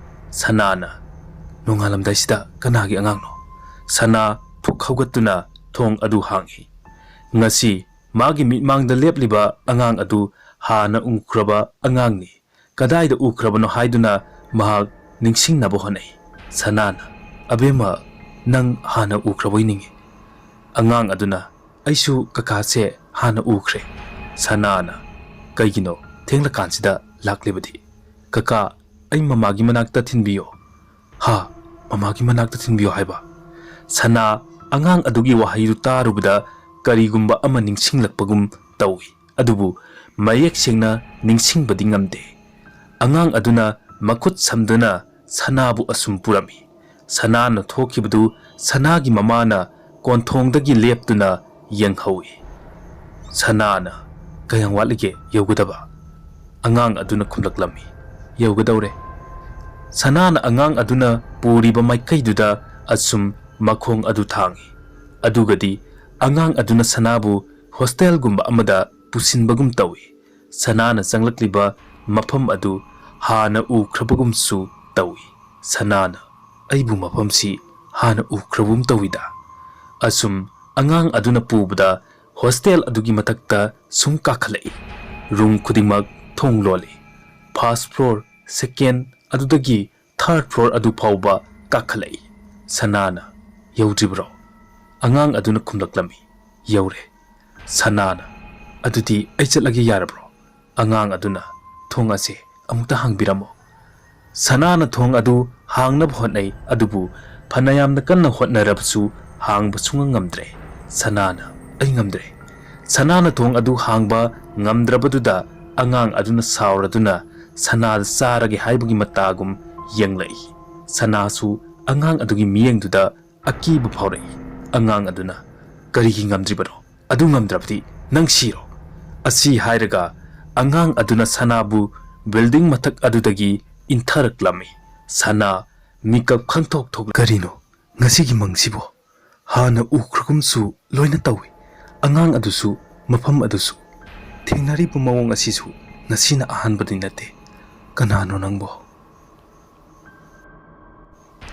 ꯁꯅꯥꯅ, "ꯅꯣꯡꯉꯥꯜꯂꯝꯗꯥꯏꯁꯤꯗ ꯀꯅꯥꯒꯤ ꯑꯉꯥꯡꯅꯣ?" ꯁꯅꯥ ꯐꯨꯛ ꯍꯧꯒꯠꯇꯨꯅ ꯊꯣꯡ ꯑꯗꯨ ꯍꯥꯡꯏ꯫ ꯉꯁꯤ ꯃꯥꯒꯤ ꯃꯤꯠꯃꯥꯡꯗ ꯂꯦꯞꯂꯤꯕ ꯑꯉꯥꯡ ꯑꯗꯨ ꯍꯥꯟꯅ ꯎꯈ꯭ꯔꯕ ꯑꯉꯥꯡꯅꯤ꯫ ꯀꯗꯥꯏꯗ ꯎꯈ꯭ꯔꯕꯅꯣ ꯍꯥꯏꯗꯨꯅ ꯃꯍꯥꯛ ꯅꯤꯡꯁꯤꯡꯅꯕ ꯍꯣꯠꯅꯩ꯫ ꯁꯅꯥꯅ, "ꯑꯕꯦꯝꯃ, ꯅꯪ ꯍꯥꯟꯅ ꯎꯈ꯭ꯔꯕꯣꯏ ꯅꯤꯡꯏ꯫" ꯑꯉꯥꯡ ꯑꯗꯨꯅ, "ꯑꯩꯁꯨ ꯀꯀꯥꯁꯦ ꯍꯥꯟꯅ ꯎꯈ꯭ꯔꯦ꯫" ꯁꯅꯥꯅ, "ꯀꯩꯒꯤꯅꯣ ꯊꯦꯡꯂꯀꯥꯟꯁꯤꯗ ꯂꯥꯛꯂꯤꯕꯗꯤ?" "ꯀꯀꯥ, ꯑꯩ ꯃꯃꯥꯒꯤ ꯃꯅꯥꯛꯇ ꯊꯤꯟꯕꯤꯌꯣ꯫" "ꯍꯥ? ꯃꯃꯥꯒꯤ ꯃꯅꯥꯛꯇ ꯊꯤꯟꯕꯤꯌꯣ ꯍꯥꯏꯕ?" ꯁꯅꯥ ꯑꯉꯥꯡ ꯑꯗꯨꯒꯤ ꯋꯥꯍꯩꯗꯨ ꯇꯥꯔꯨꯕꯗ ꯀꯔꯤꯒꯨꯝꯕ ꯑꯃ ꯅꯤꯡꯁꯤꯡꯂꯛꯄꯒꯨꯝ ꯇꯧꯏ, ꯑꯗꯨꯕꯨ ꯃꯌꯦꯛ ꯁꯦꯡꯅ ꯅꯤꯡꯁꯤꯡꯕꯗꯤ ꯉꯝꯗꯦ꯫ ꯑꯉꯥꯡ ꯑꯗꯨꯅ ꯃꯈꯨꯠ ꯁꯝꯗꯨꯅ ꯁꯅꯥꯕꯨ ꯑꯁꯨꯝ ꯄꯨꯔꯝꯃꯤ꯫ ꯁꯅꯥꯅ ꯊꯣꯛꯈꯤꯕꯗꯨ ꯁꯅꯥꯒꯤ ꯃꯃꯥꯅ ꯀꯣꯟꯊꯣꯡꯗꯒꯤ ꯂꯦꯞꯇꯨꯅ ꯌꯦꯡꯍꯧꯏ꯫ ꯁꯅꯥꯅ, "ꯀꯌꯥꯝ ꯋꯥꯠꯂꯤꯒꯦ ꯌꯧꯒꯗꯕ?" ꯑꯉꯥꯡ ꯑꯗꯨꯅ ꯈꯨꯝꯂꯛꯂꯝꯃꯤ, "ꯌꯧꯒꯗꯧꯔꯦ꯫" ꯁꯅꯥꯅ ꯑꯉꯥꯡ ꯑꯗꯨꯅ ꯄꯨꯔꯤꯕ ꯃꯥꯏꯀꯩꯗꯨꯗ ꯑꯁꯨꯝ ꯃꯈꯣꯡ ꯑꯗꯨ ꯊꯥꯡꯏ꯫ ꯑꯗꯨꯒꯗꯤ ꯑꯉꯥꯡ ꯑꯗꯨꯅ ꯁꯅꯥꯕꯨ ꯍꯣꯁꯇꯦꯜꯒꯨꯝꯕ ꯑꯃꯗ ꯄꯨꯁꯤꯟꯕꯒꯨꯝ ꯇꯧꯏ꯫ ꯁꯅꯥꯅ ꯆꯪꯂꯛꯂꯤꯕ ꯃꯐꯝ ꯑꯗꯨ ꯍꯥꯟꯅ ꯎꯈ꯭ꯔꯕꯒꯨꯝꯁꯨ ꯇꯧꯏ꯫ ꯁꯅꯥꯅ, "ꯑꯩꯕꯨ ꯃꯐꯝꯁꯤ ꯍꯥꯟꯅ ꯎꯈ꯭ꯔꯕꯒꯨꯝ ꯇꯧꯏꯗ꯫" ꯑꯁꯨꯝ ꯑꯉꯥꯡ ꯑꯗꯨꯅ ꯄꯨꯕꯗ ꯍꯣꯁꯇꯦꯜ ꯑꯗꯨꯒꯤ ꯃꯊꯛꯇ ꯁꯨꯝ ꯀꯥꯈꯠꯂꯛꯏ꯫ ꯔꯨꯝ ꯈꯨꯗꯤꯡꯃꯛ ꯊꯣꯡ ꯂꯣꯜꯂꯤ꯫ ꯐꯥꯔꯁ ꯐ꯭ꯂꯣꯔ, ꯁꯦꯀꯦꯟ, ꯑꯗꯨꯗꯒꯤ ꯊꯥꯔꯠ ꯐ꯭ꯂꯣꯔ ꯑꯗꯨ ꯐꯥꯎꯕ ꯀꯥꯈꯠꯂꯛꯏ꯫ ꯁꯅꯥꯅ, "ꯌꯧꯗ꯭ꯔꯤꯕ꯭ꯔꯣ?" ꯑꯉꯥꯡ ꯑꯗꯨꯅ ꯈꯨꯝꯂꯛꯂꯝꯃꯤ, "ꯌꯧꯔꯦ꯫" ꯁꯅꯥꯅ, "ꯑꯗꯨꯗꯤ ꯑꯩ ꯆꯠꯂꯒꯦ ꯌꯥꯔꯕ꯭ꯔꯣ?" ꯑꯉꯥꯡ ꯑꯗꯨꯅ, "ꯊꯣꯡ ꯑꯁꯦ ꯑꯃꯨꯛꯇ ꯍꯥꯡꯕꯤꯔꯝꯃꯣ꯫" ꯁꯅꯥꯅ ꯊꯣꯡ ꯑꯗꯨ ꯍꯥꯡꯅꯕ ꯍꯣꯠꯅꯩ, ꯑꯗꯨꯕꯨ ꯐꯅꯌꯥꯝꯅ ꯀꯟꯅ ꯍꯣꯠꯅꯔꯕꯁꯨ ꯍꯥꯡꯕ ꯁꯨꯡꯉꯝ ꯉꯝꯗ꯭ꯔꯦ꯫ ꯁꯅꯥꯅ, "ꯑꯩ ꯉꯝꯗ꯭ꯔꯦ꯫" ꯁꯅꯥꯅ ꯊꯣꯡ ꯑꯗꯨ ꯍꯥꯡꯕ ꯉꯝꯗ꯭ꯔꯕꯗꯨꯗ ꯑꯉꯥꯡ ꯑꯗꯨꯅ ꯁꯥꯎꯔꯗꯨꯅ ꯁꯅꯥꯗ ꯆꯥꯔꯒꯦ ꯍꯥꯏꯕꯒꯤ ꯃꯇꯥꯒꯨꯝ ꯌꯦꯡꯂꯛꯏ꯫ ꯁꯅꯥꯁꯨ ꯑꯉꯥꯡ ꯑꯗꯨꯒꯤ ꯃꯤꯠꯌꯦꯡꯗꯨꯗ ꯑꯀꯤꯕ ꯐꯥꯎꯔꯛꯏ꯫ ꯑꯉꯥꯡ ꯑꯗꯨꯅ, "ꯀꯔꯤꯒꯤ ꯉꯝꯗ꯭ꯔꯤꯕꯅꯣ? ꯑꯗꯨ ꯉꯝꯗ꯭ꯔꯕꯗꯤ ꯅꯪ ꯁꯤꯔꯣ꯫ ꯑꯁꯤ ꯍꯥꯏꯔꯒ ꯑꯉꯥꯡ ꯑꯗꯨꯅ ꯁꯅꯥꯕꯨ building ꯃꯊꯛ ꯑꯗꯨꯗꯒꯤ ꯏꯟꯊꯔꯛꯂꯝꯃꯤ꯫ ꯁꯅꯥ ꯃꯤꯀꯞ ꯈꯪꯊꯣꯛ ꯊꯣꯛ, "ꯀꯔꯤꯅꯣ ꯉꯁꯤꯒꯤ ꯃꯪꯁꯤꯕꯣ? ꯍꯥꯟꯅ ꯎꯈ꯭ꯔꯒꯨꯝꯁꯨ ꯂꯣꯏꯅ ꯇꯧꯏ꯫ ꯑꯉꯥꯡ ꯑꯗꯨꯁꯨ, ꯃꯐꯝ ꯑꯗꯨꯁꯨ꯫ ꯊꯦꯡꯅꯔꯤꯕ ꯃꯑꯣꯡ ꯑꯁꯤꯁꯨ ꯉꯁꯤꯅ ꯑꯍꯥꯟꯕꯗꯤ ꯅꯠꯇꯦ꯫ ꯀꯅꯥꯅꯣ ꯅꯪꯕꯣ?"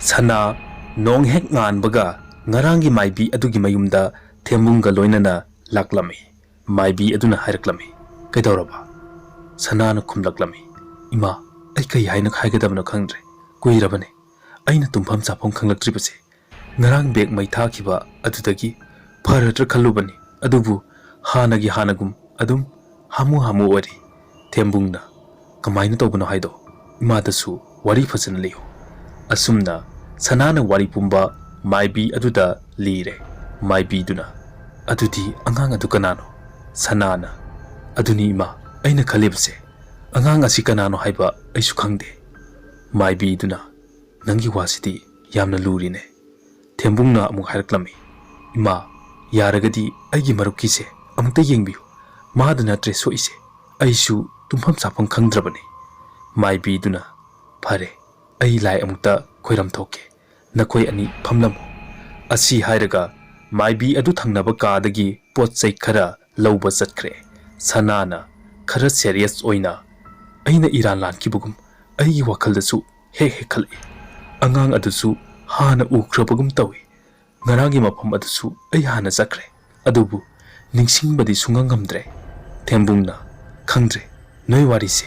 ꯁꯅꯥ ꯅꯣꯡ ꯍꯦꯛ ꯉꯥꯟꯕꯒ ꯉꯔꯥꯡꯒꯤ ꯃꯥꯏꯕꯤ ꯑꯗꯨꯒꯤ ꯃꯌꯨꯝꯗ ꯊꯦꯝꯕꯨꯡꯒ ꯂꯣꯏꯅꯅ ꯂꯥꯛꯂꯝꯃꯤ꯫ ꯃꯥꯏꯕꯤ ꯑꯗꯨꯅ ꯍꯥꯏꯔꯛꯂꯝꯃꯤ, "ꯀꯩꯗꯧꯔꯕ?" ꯁꯅꯥꯅ ꯈꯨꯝꯂꯛꯂꯝꯃꯤ, "ꯏꯃꯥ, ꯑꯩ ꯀꯩ ꯍꯥꯏꯅ ꯍꯥꯏꯒꯗꯕꯅꯣ ꯈꯪꯗ꯭ꯔꯦ꯫ ꯀꯨꯏꯔꯕꯅꯦ ꯑꯩꯅ ꯇꯨꯝꯐꯝ ꯆꯥꯐꯝ ꯈꯪꯂꯛꯇ꯭ꯔꯤꯕꯁꯦ꯫ ꯉꯔꯥꯡ ꯕꯦꯒ ꯃꯩ ꯊꯥꯈꯤꯕ ꯑꯗꯨꯗꯒꯤ ꯐꯔꯗ꯭ꯔꯥ ꯈꯜꯂꯨꯕꯅꯤ, ꯑꯗꯨꯕꯨ ꯍꯥꯟꯅꯒꯤ ꯍꯥꯟꯅꯒꯨꯝ ꯑꯗꯨꯝ ꯍꯥꯃꯨ ꯍꯥꯃꯨ ꯑꯣꯏꯔꯤ꯫" ꯊꯦꯝꯕꯨꯡꯅ, "ꯀꯃꯥꯏꯅ ꯇꯧꯕꯅꯣ ꯍꯥꯏꯗꯣ ꯏꯃꯥꯗꯁꯨ ꯋꯥꯔꯤ ꯐꯖꯅ ꯂꯤꯌꯨ꯫" ꯑꯁꯨꯝꯅ ꯁꯅꯥꯅ ꯋꯥꯔꯤ ꯄꯨꯝꯕ ꯃꯥꯏꯕꯤ ꯑꯗꯨꯗ ꯂꯤꯔꯦ꯫ ꯃꯥꯏꯕꯤꯗꯨꯅ, "ꯑꯗꯨꯗꯤ ꯑꯉꯥꯡ ꯑꯗꯨ ꯀꯅꯥꯅꯣ?" ꯁꯅꯥꯅ, "ꯑꯗꯨꯅꯤ ꯏꯃꯥ, ꯑꯩꯅ ꯈꯜꯂꯤꯕꯁꯦ꯫ ꯑꯉꯥꯡ ꯑꯁꯤ ꯀꯅꯥꯅꯣ ꯍꯥꯏꯕ ꯑꯩꯁꯨ ꯈꯪꯗꯦ꯫" ꯃꯥꯏꯕꯤꯗꯨꯅ, "ꯅꯪꯒꯤ ꯋꯥꯁꯤꯗꯤ ꯌꯥꯝꯅ ꯂꯨꯔꯤꯅꯦ꯫" ꯊꯦꯝꯕꯨꯡꯅ ꯑꯃꯨꯛ ꯍꯥꯏꯔꯛꯂꯝꯃꯤ, "ꯏꯃꯥ, ꯌꯥꯔꯒꯗꯤ ꯑꯩꯒꯤ ꯃꯔꯨꯞꯀꯤꯁꯦ ꯑꯃꯨꯛꯇ ꯌꯦꯡꯕꯤꯌꯨ꯫ ꯃꯥꯗ ꯅꯠꯇ꯭ꯔꯦ ꯁꯣꯛꯏꯁꯦ꯫ ꯑꯩꯁꯨ ꯇꯨꯝꯐꯝ ꯆꯥꯐꯝ ꯈꯪꯗ꯭ꯔꯕꯅꯤ꯫" ꯃꯥꯏꯕꯤꯗꯨꯅ, "ꯐꯔꯦ, ꯑꯩ ꯂꯥꯏ ꯑꯃꯨꯛꯇ ꯈꯣꯏꯔꯝ ꯊꯣꯛꯀꯦ꯫ ꯅꯈꯣꯏ ꯑꯅꯤ ꯐꯝꯂꯝꯃꯨ꯫" ꯑꯁꯤ ꯍꯥꯏꯔꯒ ꯃꯥꯏꯕꯤ ꯑꯗꯨ ꯊꯪꯅꯕ ꯀꯥꯗꯒꯤ ꯄꯣꯠ ꯆꯩ ꯈꯔ ꯂꯧꯕ ꯆꯠꯈ꯭ꯔꯦ꯫ ꯁꯅꯥꯅ ꯈꯔ serious ꯑꯣꯏꯅ, "ꯑꯩꯅ ꯏꯔꯥꯟ ꯂꯥꯟꯈꯤꯕꯒꯨꯝ ꯑꯩꯒꯤ ꯋꯥꯈꯜꯗꯁꯨ ꯍꯦꯛ ꯍꯦꯛ ꯈꯜꯂꯛꯏ꯫ ꯑꯉꯥꯡ ꯑꯗꯨꯁꯨ ꯍꯥꯟꯅ ꯎꯈ꯭ꯔꯕꯒꯨꯝ ꯇꯧꯏ꯫ ꯉꯔꯥꯡꯒꯤ ꯃꯐꯝ ꯑꯗꯨꯁꯨ ꯑꯩ ꯍꯥꯟꯅ ꯆꯠꯈ꯭ꯔꯦ, ꯑꯗꯨꯕꯨ ꯅꯤꯡꯁꯤꯡꯕꯗꯤ ꯁꯨꯡꯉꯝ ꯉꯝꯗ꯭ꯔꯦ꯫" ꯊꯦꯝꯕꯨꯡꯅ, "ꯈꯪꯗ꯭ꯔꯦ, ꯅꯣꯏ ꯋꯥꯔꯤꯁꯦ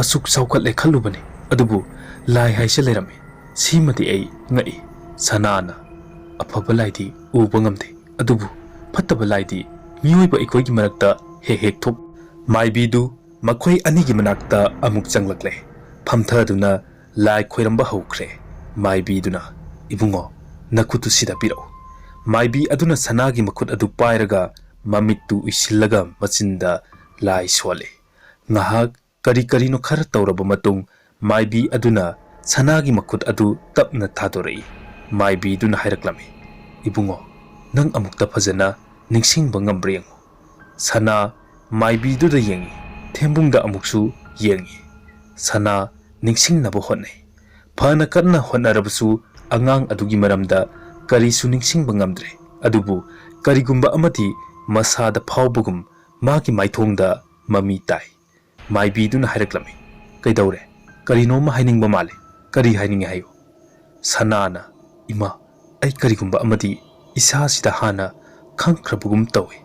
ꯑꯁꯨꯛ ꯆꯥꯎꯈꯠꯂꯦ ꯈꯜꯂꯨꯕꯅꯤ, ꯑꯗꯨꯕꯨ ꯂꯥꯏ ꯍꯥꯏꯁꯦ ꯂꯩꯔꯝꯃꯤ꯫ ꯁꯤꯃꯗꯤ ꯑꯩ ꯉꯛꯏ꯫" ꯁꯅꯥꯅ, "ꯑꯐꯕ ꯂꯥꯏꯗꯤ ꯎꯕ ꯉꯝꯗꯦ, ꯑꯗꯨꯕꯨ ꯐꯠꯇꯕ ꯂꯥꯏꯗꯤ ꯃꯤꯑꯣꯏꯕ ꯑꯩꯈꯣꯏꯒꯤ ꯃꯔꯛꯇ ꯍꯦꯛ ꯍꯦꯛ ꯊꯣꯛ꯫" ꯃꯥꯏꯕꯤꯗꯨ ꯃꯈꯣꯏ ꯑꯅꯤꯒꯤ ꯃꯅꯥꯛꯇ ꯑꯃꯨꯛ ꯆꯪꯂꯛꯂꯦ꯫ ꯐꯝꯊꯗꯨꯅ ꯂꯥꯏ ꯈꯣꯏꯔꯝꯕ ꯍꯧꯈ꯭ꯔꯦ꯫ ꯃꯥꯏꯕꯤꯗꯨꯅ, "ꯏꯕꯨꯡꯉꯣ, ꯅꯈꯨꯠꯇꯨ ꯁꯤꯗ ꯄꯤꯔꯛꯎ꯫" ꯃꯥꯏꯕꯤ ꯑꯗꯨꯅ ꯁꯅꯥꯒꯤ ꯃꯈꯨꯠ ꯑꯗꯨ ꯄꯥꯏꯔꯒ ꯃꯃꯤꯠꯇꯨ ꯎꯏꯁꯤꯜꯂꯒ ꯃꯆꯤꯟꯗ ꯂꯥꯏ ꯁꯣꯜꯂꯤ꯫ ꯉꯥꯏꯍꯥꯛ ꯀꯔꯤ ꯀꯔꯤꯅꯣ ꯈꯔ ꯇꯧꯔꯕ ꯃꯇꯨꯡ, ꯃꯥꯏꯕꯤ ꯑꯗꯨꯅ ꯁꯅꯥꯒꯤ ꯃꯈꯨꯠ ꯑꯗꯨ ꯇꯞꯅ ꯊꯥꯗꯣꯔꯛꯏ꯫ ꯃꯥꯏꯕꯤꯗꯨꯅ ꯍꯥꯏꯔꯛꯂꯝꯃꯤ, "ꯏꯕꯨꯡꯉꯣ, ꯅꯪ ꯑꯃꯨꯛꯇ ꯐꯖꯅ ꯅꯤꯡꯁꯤꯡꯕ ꯉꯝꯕ꯭ꯔꯥ ꯌꯦꯡꯉꯨ꯫ ꯁꯅꯥ ꯃꯥꯏꯕꯤꯗꯨꯗ ꯌꯦꯡꯉꯤ, ꯊꯦꯝꯕꯨꯡꯗ ꯑꯃꯨꯛꯁꯨ ꯌꯦꯡꯉꯤ꯫ ꯁꯅꯥ ꯅꯤꯡꯁꯤꯡꯅꯕ ꯍꯣꯠꯅꯩ꯫ ꯐꯅ ꯀꯟꯅ ꯍꯣꯠꯅꯔꯕꯁꯨ ꯑꯉꯥꯡ ꯑꯗꯨꯒꯤ ꯃꯔꯝꯗ ꯀꯔꯤꯁꯨ ꯅꯤꯡꯁꯤꯡꯕ ꯉꯝꯗ꯭ꯔꯦ꯫ ꯑꯗꯨꯕꯨ ꯀꯔꯤꯒꯨꯝꯕ ꯑꯃꯗꯤ ꯃꯁꯥꯗ ꯐꯥꯎꯕꯒꯨꯝ ꯃꯥꯒꯤ ꯃꯥꯏꯊꯣꯡꯗ ꯃꯃꯤ ꯇꯥꯏ꯫ ꯃꯥꯏꯕꯤꯗꯨꯅ ꯍꯥꯏꯔꯛꯂꯝꯃꯤ, "ꯀꯩꯗꯧꯔꯦ? ꯀꯔꯤꯅꯣꯝꯃ ꯍꯥꯏꯅꯤꯡꯕ ꯃꯥꯜꯂꯦ꯫ ꯀꯔꯤ ꯍꯥꯏꯅꯤꯡꯉꯦ ꯍꯥꯏꯌꯨ?" ꯁꯅꯥꯅ, "ꯏꯃꯥ, ꯑꯩ ꯀꯔꯤꯒꯨꯝꯕ ꯑꯃꯗꯤ ꯏꯁꯥꯁꯤꯗ ꯍꯥꯟꯅ ꯈꯪꯈ꯭ꯔꯕꯒꯨꯝ ꯇꯧꯏ꯫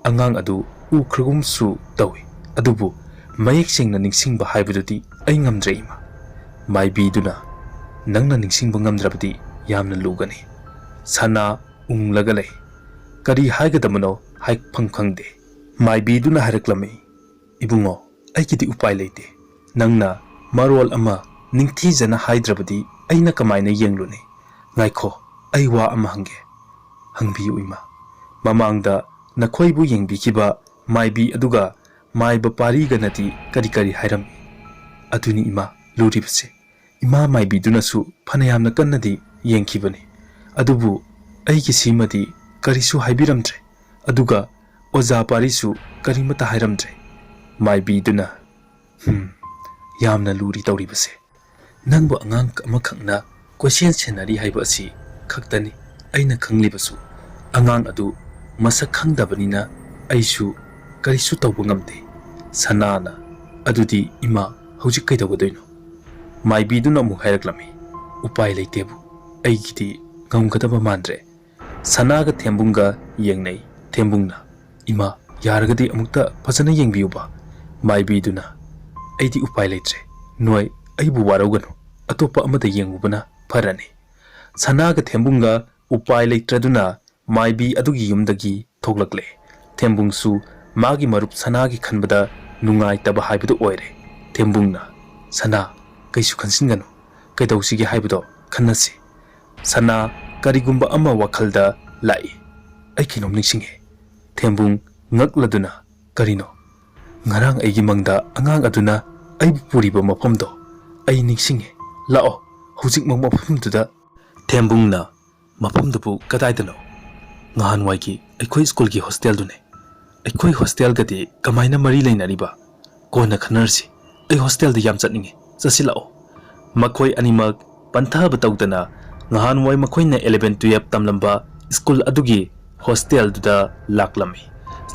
ꯑꯉꯥꯡ ꯑꯗꯨ ꯎꯈ꯭ꯔꯒꯨꯝꯁꯨ ꯇꯧꯏ꯫ ꯑꯗꯨꯕꯨ ꯃꯌꯦꯛ ꯁꯦꯡꯅ ꯅꯤꯡꯁꯤꯡꯕ ꯍꯥꯏꯕꯗꯨꯗꯤ ꯑꯩ ꯉꯝꯗ꯭ꯔꯦ, ꯏꯃꯥ꯫" ꯃꯥꯏꯕꯤꯗꯨꯅ, "ꯅꯪꯅ ꯅꯤꯡꯁꯤꯡꯕ ꯉꯝꯗ꯭ꯔꯕꯗꯤ ꯌꯥꯝꯅ ꯂꯨꯒꯅꯤ꯫" ꯁꯅꯥ ꯎꯪꯂꯒ ꯂꯩ꯫ ꯀꯔꯤ ꯍꯥꯏꯒꯗꯕꯅꯣ ꯍꯥꯏꯐꯝ ꯈꯪꯗꯦ꯫ ꯃꯥꯏꯕꯤꯗꯨꯅ ꯍꯥꯏꯔꯛꯂꯝꯃꯤ, "ꯏꯕꯨꯡꯉꯣ, ꯑꯩꯒꯤꯗꯤ ꯎꯄꯥꯏ ꯂꯩꯇꯦ꯫ ꯅꯪꯅ ꯃꯔꯣꯜ ꯑꯃ ꯅꯤꯡꯊꯤꯖꯅ ꯍꯥꯏꯗ꯭ꯔꯕꯗꯤ ꯑꯩꯅ ꯀꯃꯥꯏꯅ ꯌꯦꯡꯂꯨꯅꯤ? ꯉꯥꯏꯈꯣ, ꯑꯩ ꯋꯥ ꯑꯃ ꯍꯪꯒꯦ꯫" "ꯍꯪꯕꯤꯌꯨ, ꯏꯃꯥ꯫" "ꯃꯃꯥꯡꯗ ꯅꯈꯣꯏꯕꯨ ꯌꯦꯡꯕꯤꯈꯤꯕ ꯃꯥꯏꯕꯤ ꯑꯗꯨꯒ ꯃꯥꯏꯕ ꯄꯥꯔꯤꯒꯅꯗꯤ ꯀꯔꯤ ꯀꯔꯤ ꯍꯥꯏꯔꯝꯃꯤ?" "ꯑꯗꯨꯅꯤ, ꯏꯃꯥ, ꯂꯨꯔꯤꯕꯁꯦ꯫ ꯏꯃꯥ ꯃꯥꯏꯕꯤꯗꯨꯅꯁꯨ ꯐꯅꯌꯥꯝꯅ ꯀꯟꯅꯗꯤ ꯌꯦꯡꯈꯤꯕꯅꯤ꯫ ꯑꯗꯨꯕꯨ ꯑꯩꯒꯤꯁꯤꯃꯗꯤ ꯀꯔꯤꯁꯨ ꯍꯥꯏꯕꯤꯔꯝꯗ꯭ꯔꯦ꯫ ꯑꯗꯨꯒ ꯑꯣꯖꯥ ꯄꯥꯔꯤꯁꯨ ꯀꯔꯤꯃꯠꯇ ꯍꯥꯏꯔꯝꯗ꯭ꯔꯦ꯫" ꯃꯥꯏꯕꯤꯗꯨꯅ, "ꯍꯨꯝ, ꯌꯥꯝꯅ ꯂꯨꯔꯤ ꯇꯧꯔꯤꯕꯁꯦ꯫ ꯅꯪꯕꯨ ꯑꯉꯥꯡ ꯑꯃꯈꯛꯅ ꯀꯣꯏꯁꯦꯟ ꯁꯦꯟꯅꯔꯤ ꯍꯥꯏꯕ ꯑꯁꯤ ꯈꯛꯇꯅꯤ ꯑꯩꯅ ꯈꯪꯂꯤꯕꯁꯨ꯫ ꯑꯉꯥꯡ ꯑꯗꯨ ꯃꯁꯛ ꯈꯪꯗꯕꯅꯤꯅ ꯑꯩꯁꯨ ꯀꯔꯤꯁꯨ ꯇꯧꯕ ꯉꯝꯗꯦ꯫" ꯁꯅꯥꯅ, "ꯑꯗꯨꯗꯤ ꯏꯃꯥ, ꯍꯧꯖꯤꯛ ꯀꯩꯗꯧꯒꯗꯣꯏꯅꯣ?" ꯃꯥꯏꯕꯤꯗꯨꯅ ꯑꯃꯨꯛ ꯍꯥꯏꯔꯛꯂꯝꯃꯤ, "ꯎꯄꯥꯏ ꯂꯩꯇꯦꯕꯨ, ꯑꯩꯒꯤꯗꯤ ꯉꯝꯒꯗꯕ ꯃꯥꯟꯗ꯭ꯔꯦ꯫" ꯁꯅꯥꯒ ꯊꯦꯝꯕꯨꯡꯒ ꯌꯦꯡꯅꯩ꯫ ꯊꯦꯝꯕꯨꯡꯅ, "ꯏꯃꯥ, ꯌꯥꯔꯒꯗꯤ ꯑꯃꯨꯛꯇ ꯐꯖꯅ ꯌꯦꯡꯕꯤꯌꯨꯕ꯫" ꯃꯥꯏꯕꯤꯗꯨꯅ, "ꯑꯩꯗꯤ ꯎꯄꯥꯏ ꯂꯩꯇ꯭ꯔꯦ꯫ ꯅꯣꯏ ꯑꯩꯕꯨ ꯋꯥꯔꯧꯒꯅꯨ꯫ ꯑꯇꯣꯞꯄ ꯑꯃꯗ ꯌꯦꯡꯉꯨꯕꯅ ꯐꯔꯅꯤ꯫" ꯁꯅꯥꯒ ꯊꯦꯝꯕꯨꯡꯒ ꯎꯄꯥꯏ ꯂꯩꯇ꯭ꯔꯗꯨꯅ ꯃꯥꯏꯕꯤ ꯑꯗꯨꯒꯤ ꯌꯨꯝꯗꯒꯤ ꯊꯣꯛꯂꯛꯂꯦ꯫ ꯊꯦꯝꯕꯨꯡꯁꯨ ꯃꯥꯒꯤ ꯃꯔꯨꯞ ꯁꯅꯥꯒꯤ ꯈꯟꯕꯗ ꯅꯨꯡꯉꯥꯏꯇꯕ ꯍꯥꯏꯕꯗꯨ ꯑꯣꯏꯔꯦ꯫ ꯊꯦꯝꯕꯨꯡꯅ, "ꯁꯅꯥ, ꯀꯩꯁꯨ ꯈꯟꯖꯤꯟꯒꯅꯨ꯫ ꯀꯩꯗꯧꯁꯤꯒꯦ ꯍꯥꯏꯕꯗꯣ ꯈꯟꯅꯁꯤ꯫" ꯁꯅꯥ ꯀꯔꯤꯒꯨꯝꯕ ꯑꯃ ꯋꯥꯈꯜꯗ ꯂꯥꯛꯏ꯫ "ꯑꯩ ꯀꯩꯅꯣꯝ ꯅꯤꯡꯁꯤꯡꯉꯦ꯫" ꯊꯦꯝꯕꯨꯡ ꯉꯛꯂꯗꯨꯅ, "ꯀꯔꯤꯅꯣ?" "ꯉꯔꯥꯡ ꯑꯩꯒꯤ ꯃꯪꯗ ꯑꯉꯥꯡ ꯑꯗꯨꯅ ꯑꯩꯕꯨ ꯄꯨꯔꯤꯕ ꯃꯐꯝꯗꯣ ꯑꯩ ꯅꯤꯡꯁꯤꯡꯉꯦ꯫ ꯂꯥꯛꯑꯣ, ꯍꯧꯖꯤꯛꯃꯛ ꯃꯐꯝꯗꯨꯗ꯫" ꯊꯦꯝꯕꯨꯡꯅ, "ꯃꯐꯝꯗꯨꯕꯨ ꯀꯗꯥꯏꯗꯅꯣ?" "ꯉꯍꯥꯟꯋꯥꯏꯒꯤ ꯑꯩꯈꯣꯏ ꯁ꯭ꯀꯨꯜꯒꯤ ꯍꯣꯁꯇꯦꯜꯗꯨꯅꯦ꯫ ꯑꯩꯈꯣꯏ ꯍꯣꯁꯇꯦꯜꯒꯗꯤ ꯀꯃꯥꯏꯅ ꯃꯔꯤ ꯂꯩꯅꯔꯤꯕ? ꯀꯣꯟꯅ ꯈꯟꯅꯔꯁꯤ꯫ ꯑꯩ ꯍꯣꯁꯇꯦꯜꯗ ꯌꯥꯝ ꯆꯠꯅꯤꯡꯉꯦ꯫ ꯆꯠꯁꯤꯜꯂꯛꯑꯣ꯫ ꯃꯈꯣꯏ ꯑꯅꯤꯃꯛ ꯄꯟꯊꯕ ꯇꯧꯗꯅ ꯉꯍꯥꯟꯋꯥꯏ ꯃꯈꯣꯏꯅ eleven twelve ꯇꯝꯂꯝꯕ ꯁ꯭ꯀꯨꯜ ꯑꯗꯨꯒꯤ ꯍꯣꯁꯇꯦꯜꯗꯨꯗ ꯂꯥꯛꯂꯝꯃꯤ꯫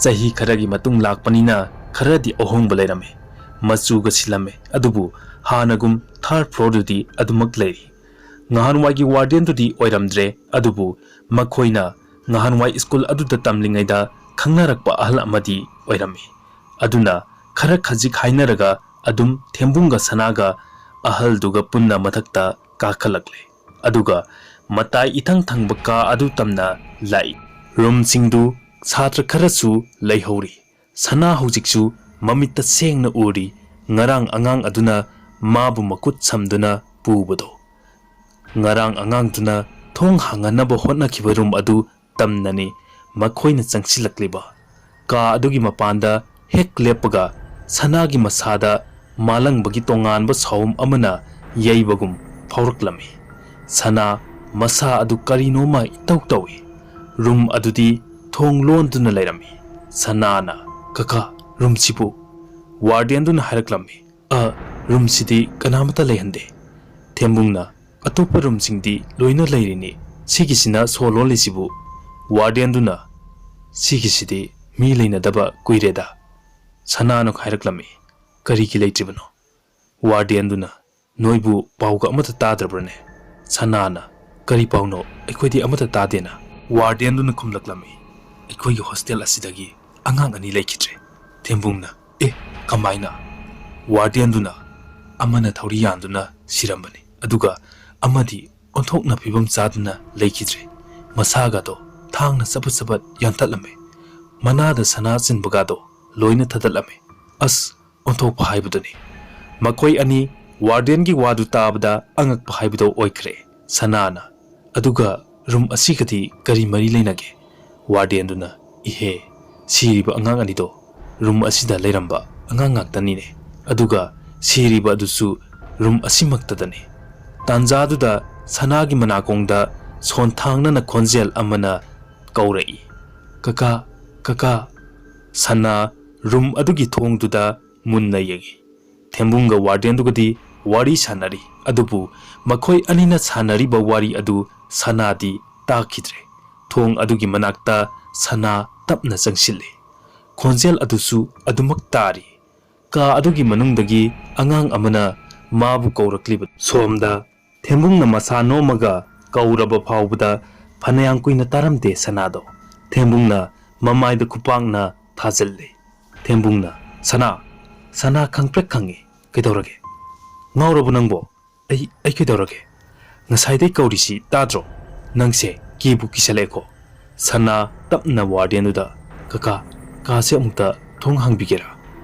ꯆꯍꯤ ꯈꯔꯒꯤ ꯃꯇꯨꯡ ꯂꯥꯛꯄꯅꯤꯅ ꯈꯔꯗꯤ ꯑꯍꯣꯡꯕ ꯂꯩꯔꯝꯃꯤ꯫ ꯃꯆꯨꯒ ꯁꯤꯜꯂꯝꯃꯤ, ꯑꯗꯨꯕꯨ ꯍꯥꯟꯅꯒꯨꯝ third floorꯗꯨꯗꯤ ꯑꯗꯨꯃꯛ ꯂꯩꯔꯤ꯫ ꯉꯍꯥꯟꯋꯥꯏꯒꯤ ꯋꯥꯔꯗꯦꯟꯗꯨꯗꯤ ꯑꯣꯏꯔꯝꯗ꯭ꯔꯦ, ꯑꯗꯨꯕꯨ ꯃꯈꯣꯏꯅ ꯉꯍꯥꯟꯋꯥꯏ ꯁ꯭ꯀꯨꯜ ꯑꯗꯨꯗ ꯇꯝꯂꯤꯉꯩꯗ ꯈꯪꯅꯔꯛꯄ ꯑꯍꯜ ꯑꯃꯗꯤ ꯑꯣꯏꯔꯝꯃꯤ꯫ ꯑꯗꯨꯅ ꯈꯔ ꯈꯖꯤꯛ ꯍꯥꯏꯅꯔꯒ ꯑꯗꯨꯝ ꯊꯦꯝꯕꯨꯡꯒ ꯁꯅꯥꯒ ꯑꯍꯜꯗꯨꯒ ꯄꯨꯟꯅ ꯃꯊꯛꯇ ꯀꯥꯈꯠꯂꯛꯂꯦ꯫ ꯑꯗꯨꯒ ꯃꯇꯥꯏ ꯏꯊꯪ ꯊꯪꯕ ꯀꯥ ꯑꯗꯨ ꯇꯝꯅ ꯂꯥꯛꯏ꯫ ꯔꯨꯝꯁꯤꯡꯗꯨ ꯁꯥꯇ꯭ꯔ ꯈꯔꯁꯨ ꯂꯩꯍꯧꯔꯤ꯫ ꯁꯅꯥ ꯍꯧꯖꯤꯛꯁꯨ ꯃꯃꯤꯠꯇ ꯁꯦꯡꯅ ꯎꯔꯤ, ꯉꯔꯥꯡ ꯑꯉꯥꯡ ꯑꯗꯨꯅ ꯃꯥꯕꯨ ꯃꯈꯨꯠ ꯁꯝꯗꯨꯅ ꯄꯨꯕꯗꯣ꯫ ꯉꯔꯥꯡ ꯑꯉꯥꯡꯗꯨꯅ ꯊꯣꯡ ꯍꯥꯡꯍꯟꯅꯕ ꯍꯣꯠꯅꯈꯤꯕ ꯔꯨꯝ ꯑꯗꯨ ꯇꯝꯅꯅꯤ ꯃꯈꯣꯏꯅ ꯆꯪꯁꯤꯜꯂꯛꯂꯤꯕ꯫ ꯀꯥ ꯑꯗꯨꯒꯤ ꯃꯄꯥꯟꯗ ꯍꯦꯛ ꯂꯦꯞꯄꯒ ꯁꯅꯥꯒꯤ ꯃꯁꯥꯗ ꯃꯥꯂꯪꯕꯒꯤ ꯇꯣꯉꯥꯟꯕ ꯁꯥꯎꯝ ꯑꯃꯅ ꯌꯩꯕꯒꯨꯝ ꯐꯥꯎꯔꯛꯂꯝꯃꯤ꯫ ꯁꯅꯥ ꯃꯁꯥ ꯑꯗꯨ ꯀꯔꯤꯅꯣꯃ ꯏꯇꯧ ꯇꯧꯏ꯫ ꯔꯨꯝ ꯑꯗꯨꯗꯤ ꯊꯣꯡ ꯂꯣꯟꯗꯨꯅ ꯂꯩꯔꯝꯃꯤ꯫ ꯁꯅꯥꯅ, "ꯀꯀꯥ, ꯔꯨꯝꯁꯤꯕꯨ?" ꯋꯥꯔꯗꯦꯟꯗꯨꯅ ꯍꯥꯏꯔꯛꯂꯝꯃꯤ꯫ "ꯑ, ꯔꯨꯝꯁꯤꯗꯤ ꯀꯅꯥꯃꯠꯇ ꯂꯩꯍꯟꯗꯦ꯫ ꯊꯦꯝꯕꯨꯡꯅ, ꯑꯇꯣꯞꯄ ꯔꯨꯝꯁꯤꯡꯗꯤ ꯂꯣꯏꯅ ꯂꯩꯔꯤꯅꯤ꯫ ꯁꯤꯒꯤꯁꯤꯅ ꯁꯣ ꯂꯣꯜꯂꯤꯁꯤꯕꯨ?" ꯋꯥꯔꯗꯦꯟꯗꯨꯅ, "ꯁꯤꯒꯤꯁꯤꯗꯤ ꯃꯤ ꯂꯩꯅꯗꯕ ꯀꯨꯏꯔꯦꯗ꯫" ꯁꯅꯥꯅ ꯍꯥꯏꯔꯛꯂꯝꯃꯤ꯫ "ꯀꯔꯤꯒꯤ ꯂꯩꯇ꯭ꯔꯤꯕꯅꯣ?" ꯋꯥꯔꯗꯦꯟꯗꯨꯅ, "ꯅꯣꯏꯕꯨ ꯄꯥꯎꯒ ꯑꯃꯠꯇ ꯇꯥꯗ꯭ꯔꯕ꯭ꯔꯅꯦ?" ꯁꯅꯥꯅ, "ꯀꯔꯤ ꯄꯥꯎꯅꯣ? ꯑꯩꯈꯣꯏꯗꯤ ꯑꯃꯠꯇ ꯇꯥꯗꯦꯅ꯫" ꯋꯥꯔꯗꯦꯟꯗꯨꯅ ꯈꯨꯝꯂꯛꯂꯝꯃꯤ, "ꯑꯩꯈꯣꯏꯒꯤ ꯍꯣꯁꯇꯦꯜ ꯑꯁꯤꯗꯒꯤ ꯑꯉꯥꯡ ꯑꯅꯤ ꯂꯩꯈꯤꯗ꯭ꯔꯦ꯫" ꯊꯦꯝꯕꯨꯡꯅ, "ꯑꯦ, ꯀꯃꯥꯏꯅ?" ꯋꯥꯔꯗꯦꯟꯗꯨꯅ, "ꯑꯃꯅ ꯊꯧꯔꯤ ꯌꯥꯟꯗꯨꯅ ꯁꯤꯔꯝꯕꯅꯤ, ꯑꯗꯨꯒ ꯑꯃꯗꯤ ꯑꯣꯟꯊꯣꯛꯅ ꯐꯤꯕꯝ ꯆꯥꯗꯅ ꯂꯩꯈꯤꯗ꯭ꯔꯦ꯫ ꯃꯁꯥꯒꯗꯣ ꯊꯥꯡꯅ ꯆꯕꯠ ꯆꯕꯠ ꯌꯥꯟꯊꯠꯂꯝꯃꯦ꯫ ꯃꯅꯥꯗ ꯁꯅꯥ ꯆꯤꯟꯕꯒꯗꯣ ꯂꯣꯏꯅ ꯊꯗꯠꯂꯝꯃꯦ꯫ ꯑꯁ, ꯑꯣꯟꯊꯣꯛꯄ ꯍꯥꯏꯕꯗꯨꯅꯤ꯫" ꯃꯈꯣꯏ ꯑꯅꯤ ꯋꯥꯔꯗꯦꯟꯒꯤ ꯋꯥꯗꯨ ꯇꯥꯕꯗ ꯑꯉꯛꯄ ꯍꯥꯏꯕꯗꯣ ꯑꯣꯏꯈ꯭ꯔꯦ꯫ ꯁꯅꯥꯅ, "ꯑꯗꯨꯒ ꯔꯨꯝ ꯑꯁꯤꯒꯗꯤ ꯀꯔꯤ ꯃꯔꯤ ꯂꯩꯅꯒꯦ?" ꯋꯥꯔꯗꯦꯟꯗꯨꯅ, "ꯏꯍꯦ, ꯁꯤꯔꯤꯕ ꯑꯉꯥꯡ ꯑꯅꯤꯗꯣ ꯔꯨꯝ ꯑꯁꯤꯗ ꯂꯩꯔꯝꯕ ꯑꯉꯥꯡ ꯉꯥꯛꯇꯅꯤꯅꯦ꯫ ꯑꯗꯨꯒ ꯁꯤꯔꯤꯕ ꯑꯗꯨꯁꯨ ꯔꯨꯝ ꯑꯁꯤꯃꯛꯇꯗꯅꯤ꯫" ꯇꯥꯟꯖꯥꯗꯨꯗ ꯁꯅꯥꯒꯤ ꯃꯅꯥꯀꯣꯡꯗ ꯁꯣꯟꯊꯥꯡꯅꯅ ꯈꯣꯟꯖꯦꯜ ꯑꯃꯅ ꯀꯧꯔꯛꯏ꯫ "ꯀꯀꯥ, ꯀꯀꯥ!" ꯁꯅꯥ ꯔꯨꯝ ꯑꯗꯨꯒꯤ ꯊꯣꯡꯗꯨꯗ ꯃꯨꯟꯅ ꯌꯦꯡꯏ꯫ ꯊꯦꯝꯕꯨꯡꯒ ꯋꯥꯔꯗꯦꯟꯗꯨꯒꯗꯤ ꯋꯥꯔꯤ ꯁꯥꯟꯅꯔꯤ, ꯑꯗꯨꯕꯨ ꯃꯈꯣꯏ ꯑꯅꯤꯅ ꯁꯥꯟꯅꯔꯤꯕ ꯋꯥꯔꯤ ꯑꯗꯨ ꯁꯅꯥꯗꯤ ꯇꯥꯈꯤꯗ꯭ꯔꯦ꯫ ꯊꯣꯡ ꯑꯗꯨꯒꯤ ꯃꯅꯥꯛꯇ ꯁꯅꯥ ꯇꯞꯅ ꯆꯪꯁꯤꯜꯂꯤ꯫ ꯈꯣꯟꯖꯦꯜ ꯑꯗꯨꯁꯨ ꯑꯗꯨꯃꯛ ꯇꯥꯔꯤ꯫ ꯀꯥ ꯑꯗꯨꯒꯤ ꯃꯅꯨꯡꯗꯒꯤ ꯑꯉꯥꯡ ꯑꯃꯅ ꯃꯥꯕꯨ ꯀꯧꯔꯛꯂꯤꯕ꯫ ꯁꯣꯝꯗ ꯊꯦꯝꯕꯨꯡꯅ ꯃꯁꯥ ꯅꯣꯝꯃꯒ ꯀꯧꯔꯕ ꯐꯥꯎꯕꯗ ꯐꯅꯌꯥꯝ ꯀꯨꯏꯅ ꯇꯥꯔꯝꯗꯦ ꯁꯅꯥꯗꯣ꯫ ꯊꯦꯝꯕꯨꯡꯅ ꯃꯃꯥꯏꯗ ꯈꯨꯄꯥꯛꯅ ꯊꯥꯖꯤꯜꯂꯦ꯫ ꯊꯦꯝꯕꯨꯡꯅ, "ꯁꯅꯥ, ꯁꯅꯥ ꯈꯪꯄ꯭ꯔꯦꯛ ꯈꯪꯉꯤ꯫ ꯀꯩꯗꯧꯔꯒꯦ? ꯉꯥꯎꯔꯕꯣ ꯅꯪꯕꯣ? ꯑꯩ, ꯑꯩ ꯀꯩꯗꯧꯔꯒꯦ? ꯉꯁꯥꯏꯗꯩ ꯀꯧꯔꯤꯁꯤ ꯇꯥꯗ꯭ꯔꯣ? ꯅꯪꯁꯦ ꯀꯤꯕꯨ ꯀꯤꯁꯜꯂꯛꯑꯦꯀꯣ?" ꯁꯅꯥ ꯇꯞꯅ ꯋꯥꯔꯗꯦꯟꯗꯨꯗ, "ꯀꯀꯥ, ꯀꯥꯁꯦ ꯑꯃꯨꯛꯇ ꯊꯣꯡ ꯍꯥꯡꯕꯤꯒꯦꯔꯥ?"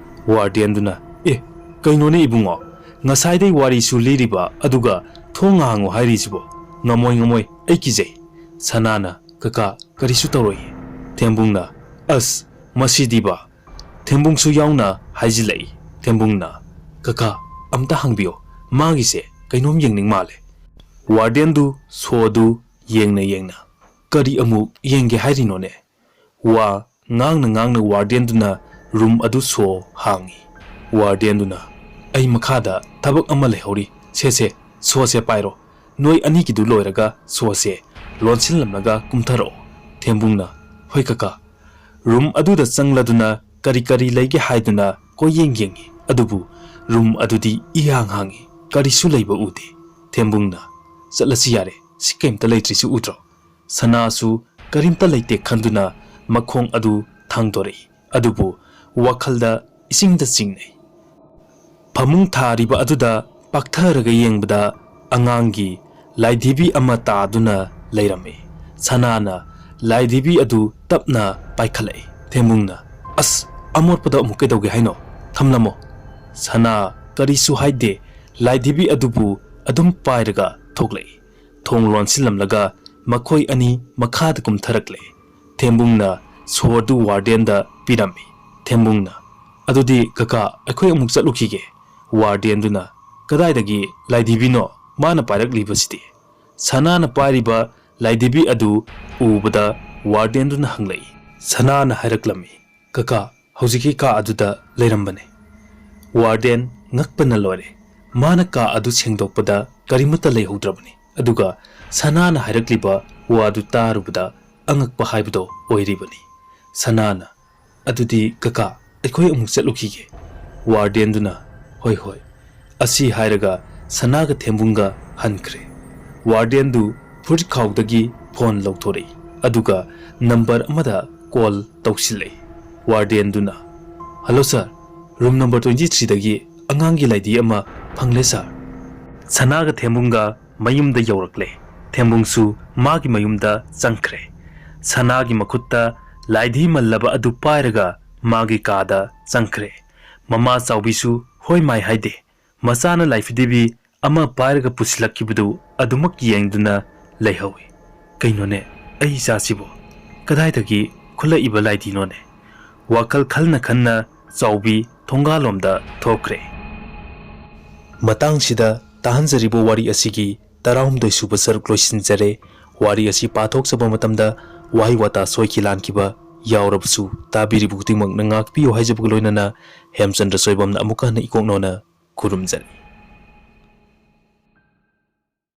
ꯋꯥꯔꯗꯦꯟꯗꯨꯅ, "ꯑꯦ, ꯀꯩꯅꯣꯅꯦ ꯏꯕꯨꯡꯉꯣ? ꯉꯁꯥꯏꯗꯩ ꯋꯥꯔꯤꯁꯨ ꯂꯤꯔꯤꯕ, ꯑꯗꯨꯒ ꯊꯣꯡ ꯍꯥꯡꯉꯣ ꯍꯥꯏꯔꯤꯁꯤꯕꯣ? ꯉꯝꯃꯣꯏ, ꯉꯝꯃꯣꯏ, ꯑꯩ ꯀꯤꯖꯩ꯫" ꯁꯅꯥꯅ, "ꯀꯀꯥ, ꯀꯔꯤꯁꯨ ꯇꯧꯔꯣꯏꯌꯦ꯫" ꯊꯦꯝꯕꯨꯡꯅ, "ꯑꯁ, ꯃꯁꯤꯗꯤꯕ!" ꯊꯦꯝꯕꯨꯡꯁꯨ ꯌꯥꯎꯅ ꯍꯥꯏꯖꯤꯜꯂꯛꯏ꯫ ꯊꯦꯝꯕꯨꯡꯅ, "ꯀꯀꯥ, ꯑꯝꯇ ꯍꯥꯡꯕꯤꯌꯣ, ꯃꯥꯒꯤꯁꯦ ꯀꯩꯅꯣꯝ ꯌꯦꯡꯅꯤꯡ ꯃꯥꯜꯂꯦ꯫" ꯋꯥꯔꯗꯦꯟꯗꯨ ꯁꯣꯗꯨ ꯌꯦꯡꯅ ꯌꯦꯡꯅ, "ꯀꯔꯤ ꯑꯃꯨꯛ ꯌꯦꯡꯒꯦ ꯍꯥꯏꯔꯤꯅꯣꯅꯦ?" ꯋꯥ ꯉꯥꯡꯅ ꯉꯥꯡꯅ ꯋꯥꯔꯗꯦꯟꯗꯨꯅ ꯔꯨꯝ ꯑꯗꯨ ꯁꯣ ꯍꯥꯡꯉꯤ꯫ ꯋꯥꯔꯗꯦꯟꯗꯨꯅ, "ꯑꯩ ꯃꯈꯥꯗ ꯊꯕꯛ ꯑꯃ ꯂꯩꯍꯧꯔꯤ꯫ ꯁꯦ, ꯁꯦ, ꯁꯣꯁꯦ ꯄꯥꯏꯔꯣ꯫ ꯅꯣꯏ ꯑꯅꯤꯒꯤꯗꯨ ꯂꯣꯏꯔꯒ ꯁꯣꯁꯦ ꯂꯣꯟꯁꯤꯜꯂꯝꯂꯒ ꯀꯨꯝꯊꯔꯛꯑꯣ꯫" ꯊꯦꯝꯕꯨꯡꯅ, "ꯍꯣꯏ ꯀꯀꯥ꯫" ꯔꯨꯝ ꯑꯗꯨꯗ ꯆꯪꯂꯗꯨꯅ ꯀꯔꯤ ꯀꯔꯤ ꯂꯩꯒꯦ ꯍꯥꯏꯗꯨꯅ ꯀꯣꯏꯌꯦꯡ ꯌꯦꯡꯉꯤ, ꯑꯗꯨꯕꯨ ꯔꯨꯝ ꯑꯗꯨꯗꯤ ꯏꯍꯥꯡ ꯍꯥꯡꯉꯤ, ꯀꯔꯤꯁꯨ ꯂꯩꯕ ꯎꯗꯦ꯫ ꯊꯦꯝꯕꯨꯡꯅ, "ꯆꯠꯂꯁꯤ ꯌꯥꯔꯦ, ꯁꯤ ꯀꯩꯝꯇ ꯂꯩꯇ꯭ꯔꯤꯁꯤ ꯎꯗ꯭ꯔꯣ?" ꯁꯅꯥꯁꯨ ꯀꯔꯤꯝꯇ ꯂꯩꯇꯦ ꯈꯟꯗꯨꯅ ꯃꯈꯣꯡ ꯑꯗꯨ ꯊꯥꯡꯗꯣꯔꯛꯏ, ꯑꯗꯨꯕꯨ ꯋꯥꯈꯜꯗ ꯏꯆꯤꯡꯗ ꯆꯤꯡꯅꯩ꯫ ꯐꯃꯨꯡ ꯊꯥꯔꯤꯕ ꯑꯗꯨꯗ ꯄꯥꯛꯊꯔꯒ ꯌꯦꯡꯕꯗ ꯑꯉꯥꯡꯒꯤ ꯂꯥꯏꯙꯤꯕꯤ ꯑꯃ ꯇꯥꯗꯨꯅ ꯂꯩꯔꯝꯃꯤ꯫ ꯁꯅꯥꯅ ꯂꯥꯏꯙꯤꯕꯤ ꯑꯗꯨ ꯇꯞꯅ ꯄꯥꯏꯈꯠꯂꯛꯏ꯫ ꯊꯦꯝꯕꯨꯡꯅ, "ꯑꯁ, ꯑꯃꯣꯠꯄꯗꯣ ꯑꯃꯨꯛ ꯀꯩꯗꯧꯒꯦ ꯍꯥꯏꯅꯣ? ꯊꯝꯂꯝꯃꯣ꯫" ꯁꯅꯥ ꯀꯔꯤꯁꯨ ꯍꯥꯏꯗꯦ, ꯂꯥꯏꯙꯤꯕꯤ ꯑꯗꯨꯕꯨ ꯑꯗꯨꯝ ꯄꯥꯏꯔꯒ ꯊꯣꯛꯂꯛꯏ꯫ ꯊꯣꯡ ꯂꯣꯟꯁꯤꯜꯂꯝꯂꯒ ꯃꯈꯣꯏ ꯑꯅꯤ ꯃꯈꯥꯗ ꯀꯨꯝꯊꯔꯛꯂꯦ꯫ ꯊꯦꯝꯕꯨꯡꯅ ꯁꯣꯔꯗꯨ ꯋꯥꯔꯗꯦꯟꯗ ꯄꯤꯔꯝꯃꯤ꯫ ꯊꯦꯝꯕꯨꯡꯅ, "ꯑꯗꯨꯗꯤ ꯀꯀꯥ, ꯑꯩꯈꯣꯏ ꯑꯃꯨꯛ ꯆꯠꯂꯨꯈꯤꯒꯦ꯫" ꯋꯥꯔꯗꯦꯟꯗꯨꯅ, "ꯀꯗꯥꯏꯗꯒꯤ ꯂꯥꯏꯙꯤꯕꯤꯅꯣ ꯃꯥꯅ ꯄꯥꯏꯔꯛꯂꯤꯕꯁꯤꯗꯤ?" ꯁꯅꯥꯅ ꯄꯥꯏꯔꯤꯕ ꯂꯥꯏꯙꯤꯕꯤ ꯑꯗꯨ ꯎꯕꯗ ꯋꯥꯔꯗꯦꯟꯗꯨꯅ ꯍꯪꯂꯛꯏ, ꯁꯅꯥꯅ ꯍꯥꯏꯔꯛꯂꯝꯃꯤ, "ꯀꯀꯥ, ꯍꯧꯖꯤꯛꯀꯤ ꯀꯥ ꯑꯗꯨꯗ ꯂꯩꯔꯝꯕꯅꯦ꯫" ꯋꯥꯔꯗꯦꯟ ꯉꯛꯄꯅ ꯂꯣꯏꯔꯦ꯫ ꯃꯥꯅ ꯀꯥ ꯑꯗꯨ ꯁꯦꯡꯗꯣꯛꯄꯗ ꯀꯔꯤꯃꯠꯇ ꯂꯩꯍꯧꯗ꯭ꯔꯕꯅꯤ꯫ ꯑꯗꯨꯒ ꯁꯅꯥꯅ ꯍꯥꯏꯔꯛꯂꯤꯕ ꯋꯥꯗꯨ ꯇꯥꯔꯨꯕꯗ ꯑꯉꯛꯄ ꯍꯥꯏꯕꯗꯣ ꯑꯣꯏꯔꯤꯕꯅꯤ꯫ ꯁꯅꯥꯅ, "ꯑꯗꯨꯗꯤ ꯀꯀꯥ, ꯑꯩꯈꯣꯏ ꯑꯃꯨꯛ ꯆꯠꯂꯨꯈꯤꯒꯦ꯫" ꯋꯥꯔꯗꯦꯟꯗꯨꯅ, "ꯍꯣꯏ, ꯍꯣꯏ꯫" ꯑꯁꯤ ꯍꯥꯏꯔꯒ ꯁꯅꯥꯒ ꯊꯦꯝꯕꯨꯡꯒ ꯍꯟꯈ꯭ꯔꯦ꯫ ꯋꯥꯔꯗꯦꯟꯗꯨ ꯐꯨꯔꯤꯠꯈꯥꯎꯗꯒꯤ ꯐꯣꯟ ꯂꯧꯊꯣꯔꯛꯏ, ꯑꯗꯨꯒ ꯅꯝꯕꯔ ꯑꯃꯗ ꯀꯣꯜ ꯇꯧꯁꯤꯜꯂꯛꯏ꯫ ꯋꯥꯔꯗꯦꯟꯗꯨꯅ, "ꯍꯜꯂꯣ ꯁꯥꯔ, ꯔꯨꯝ ꯅꯝꯕꯔ ꯇ꯭ꯋꯦꯟꯇꯤ ꯊ꯭ꯔꯤꯗꯒꯤ ꯑꯉꯥꯡꯒꯤ ꯂꯥꯏꯗꯤ ꯑꯃ ꯐꯪꯂꯦ ꯁꯥꯔ꯫" ꯁꯅꯥꯒ ꯊꯦꯝꯕꯨꯡꯒ ꯃꯌꯨꯝꯗ ꯌꯧꯔꯛꯂꯦ꯫ ꯊꯦꯝꯕꯨꯡꯁꯨ ꯃꯥꯒꯤ ꯃꯌꯨꯝꯗ ꯆꯪꯈ꯭ꯔꯦ꯫ ꯁꯅꯥꯒꯤ ꯃꯈꯨꯠꯇ ꯂꯥꯏꯙꯤ ꯃꯜꯂꯕ ꯑꯗꯨ ꯄꯥꯏꯔꯒ ꯃꯥꯒꯤ ꯀꯥꯗ ꯆꯪꯈ꯭ꯔꯦ꯫ ꯃꯃꯥ ꯆꯥꯎꯕꯤꯁꯨ ꯍꯣꯏ ꯃꯥꯏ ꯍꯥꯏꯗꯦ꯫ ꯃꯆꯥꯅ ꯂꯥꯏꯐꯤꯗꯦꯕꯤ ꯑꯃ ꯄꯥꯏꯔꯒ ꯄꯨꯁꯤꯜꯂꯛꯈꯤꯕꯗꯨ ꯑꯗꯨꯃꯛ ꯌꯦꯡꯗꯨꯅ ꯂꯩꯍꯧꯏ꯫ "ꯀꯩꯅꯣꯅꯦ, ꯑꯩ ꯏꯆꯥꯁꯤꯕꯨ ꯀꯗꯥꯏꯗꯒꯤ ꯈꯨꯠꯂꯛꯏꯕ ꯂꯥꯏꯙꯤꯅꯣꯅꯦ?" ꯋꯥꯈꯜ ꯈꯟꯅ ꯈꯟꯅ ꯆꯥꯎꯕꯤ ꯊꯣꯡꯒꯥꯜꯂꯣꯝꯗ ꯊꯣꯛꯈ꯭ꯔꯦ꯫ ꯃꯇꯥꯡꯁꯤꯗ ꯇꯥꯍꯟꯖꯔꯤꯕ ꯋꯥꯔꯤ ꯑꯁꯤꯒꯤ ꯇꯔꯥꯍꯨꯝꯗꯣꯏ ꯁꯨꯕ ꯁꯔꯨꯛ ꯂꯣꯏꯁꯤꯟꯖꯔꯦ꯫ ꯋꯥꯔꯤ ꯑꯁꯤ ꯄꯥꯊꯣꯛꯆꯕ ꯃꯇꯝꯗ ꯋꯥꯍꯩ ꯋꯥꯇꯥ ꯁꯣꯏꯈꯤ ꯂꯥꯟꯈꯤꯕ ꯌꯥꯎꯔꯕꯁꯨ ꯇꯥꯕꯤꯔꯤꯕ ꯈꯨꯗꯤꯡꯃꯛꯅ ꯉꯥꯛꯄꯤꯌꯨ ꯍꯥꯏꯖꯕꯒ ꯂꯣꯏꯅꯅ ꯍꯦꯝꯆꯟꯗ꯭ꯔ ꯁꯣꯏꯕꯝꯅ ꯑꯃꯨꯛꯀ ꯍꯟꯅ ꯏꯀꯣꯛꯅꯣꯅ ꯈꯨꯔꯨꯝꯖꯔꯤ꯫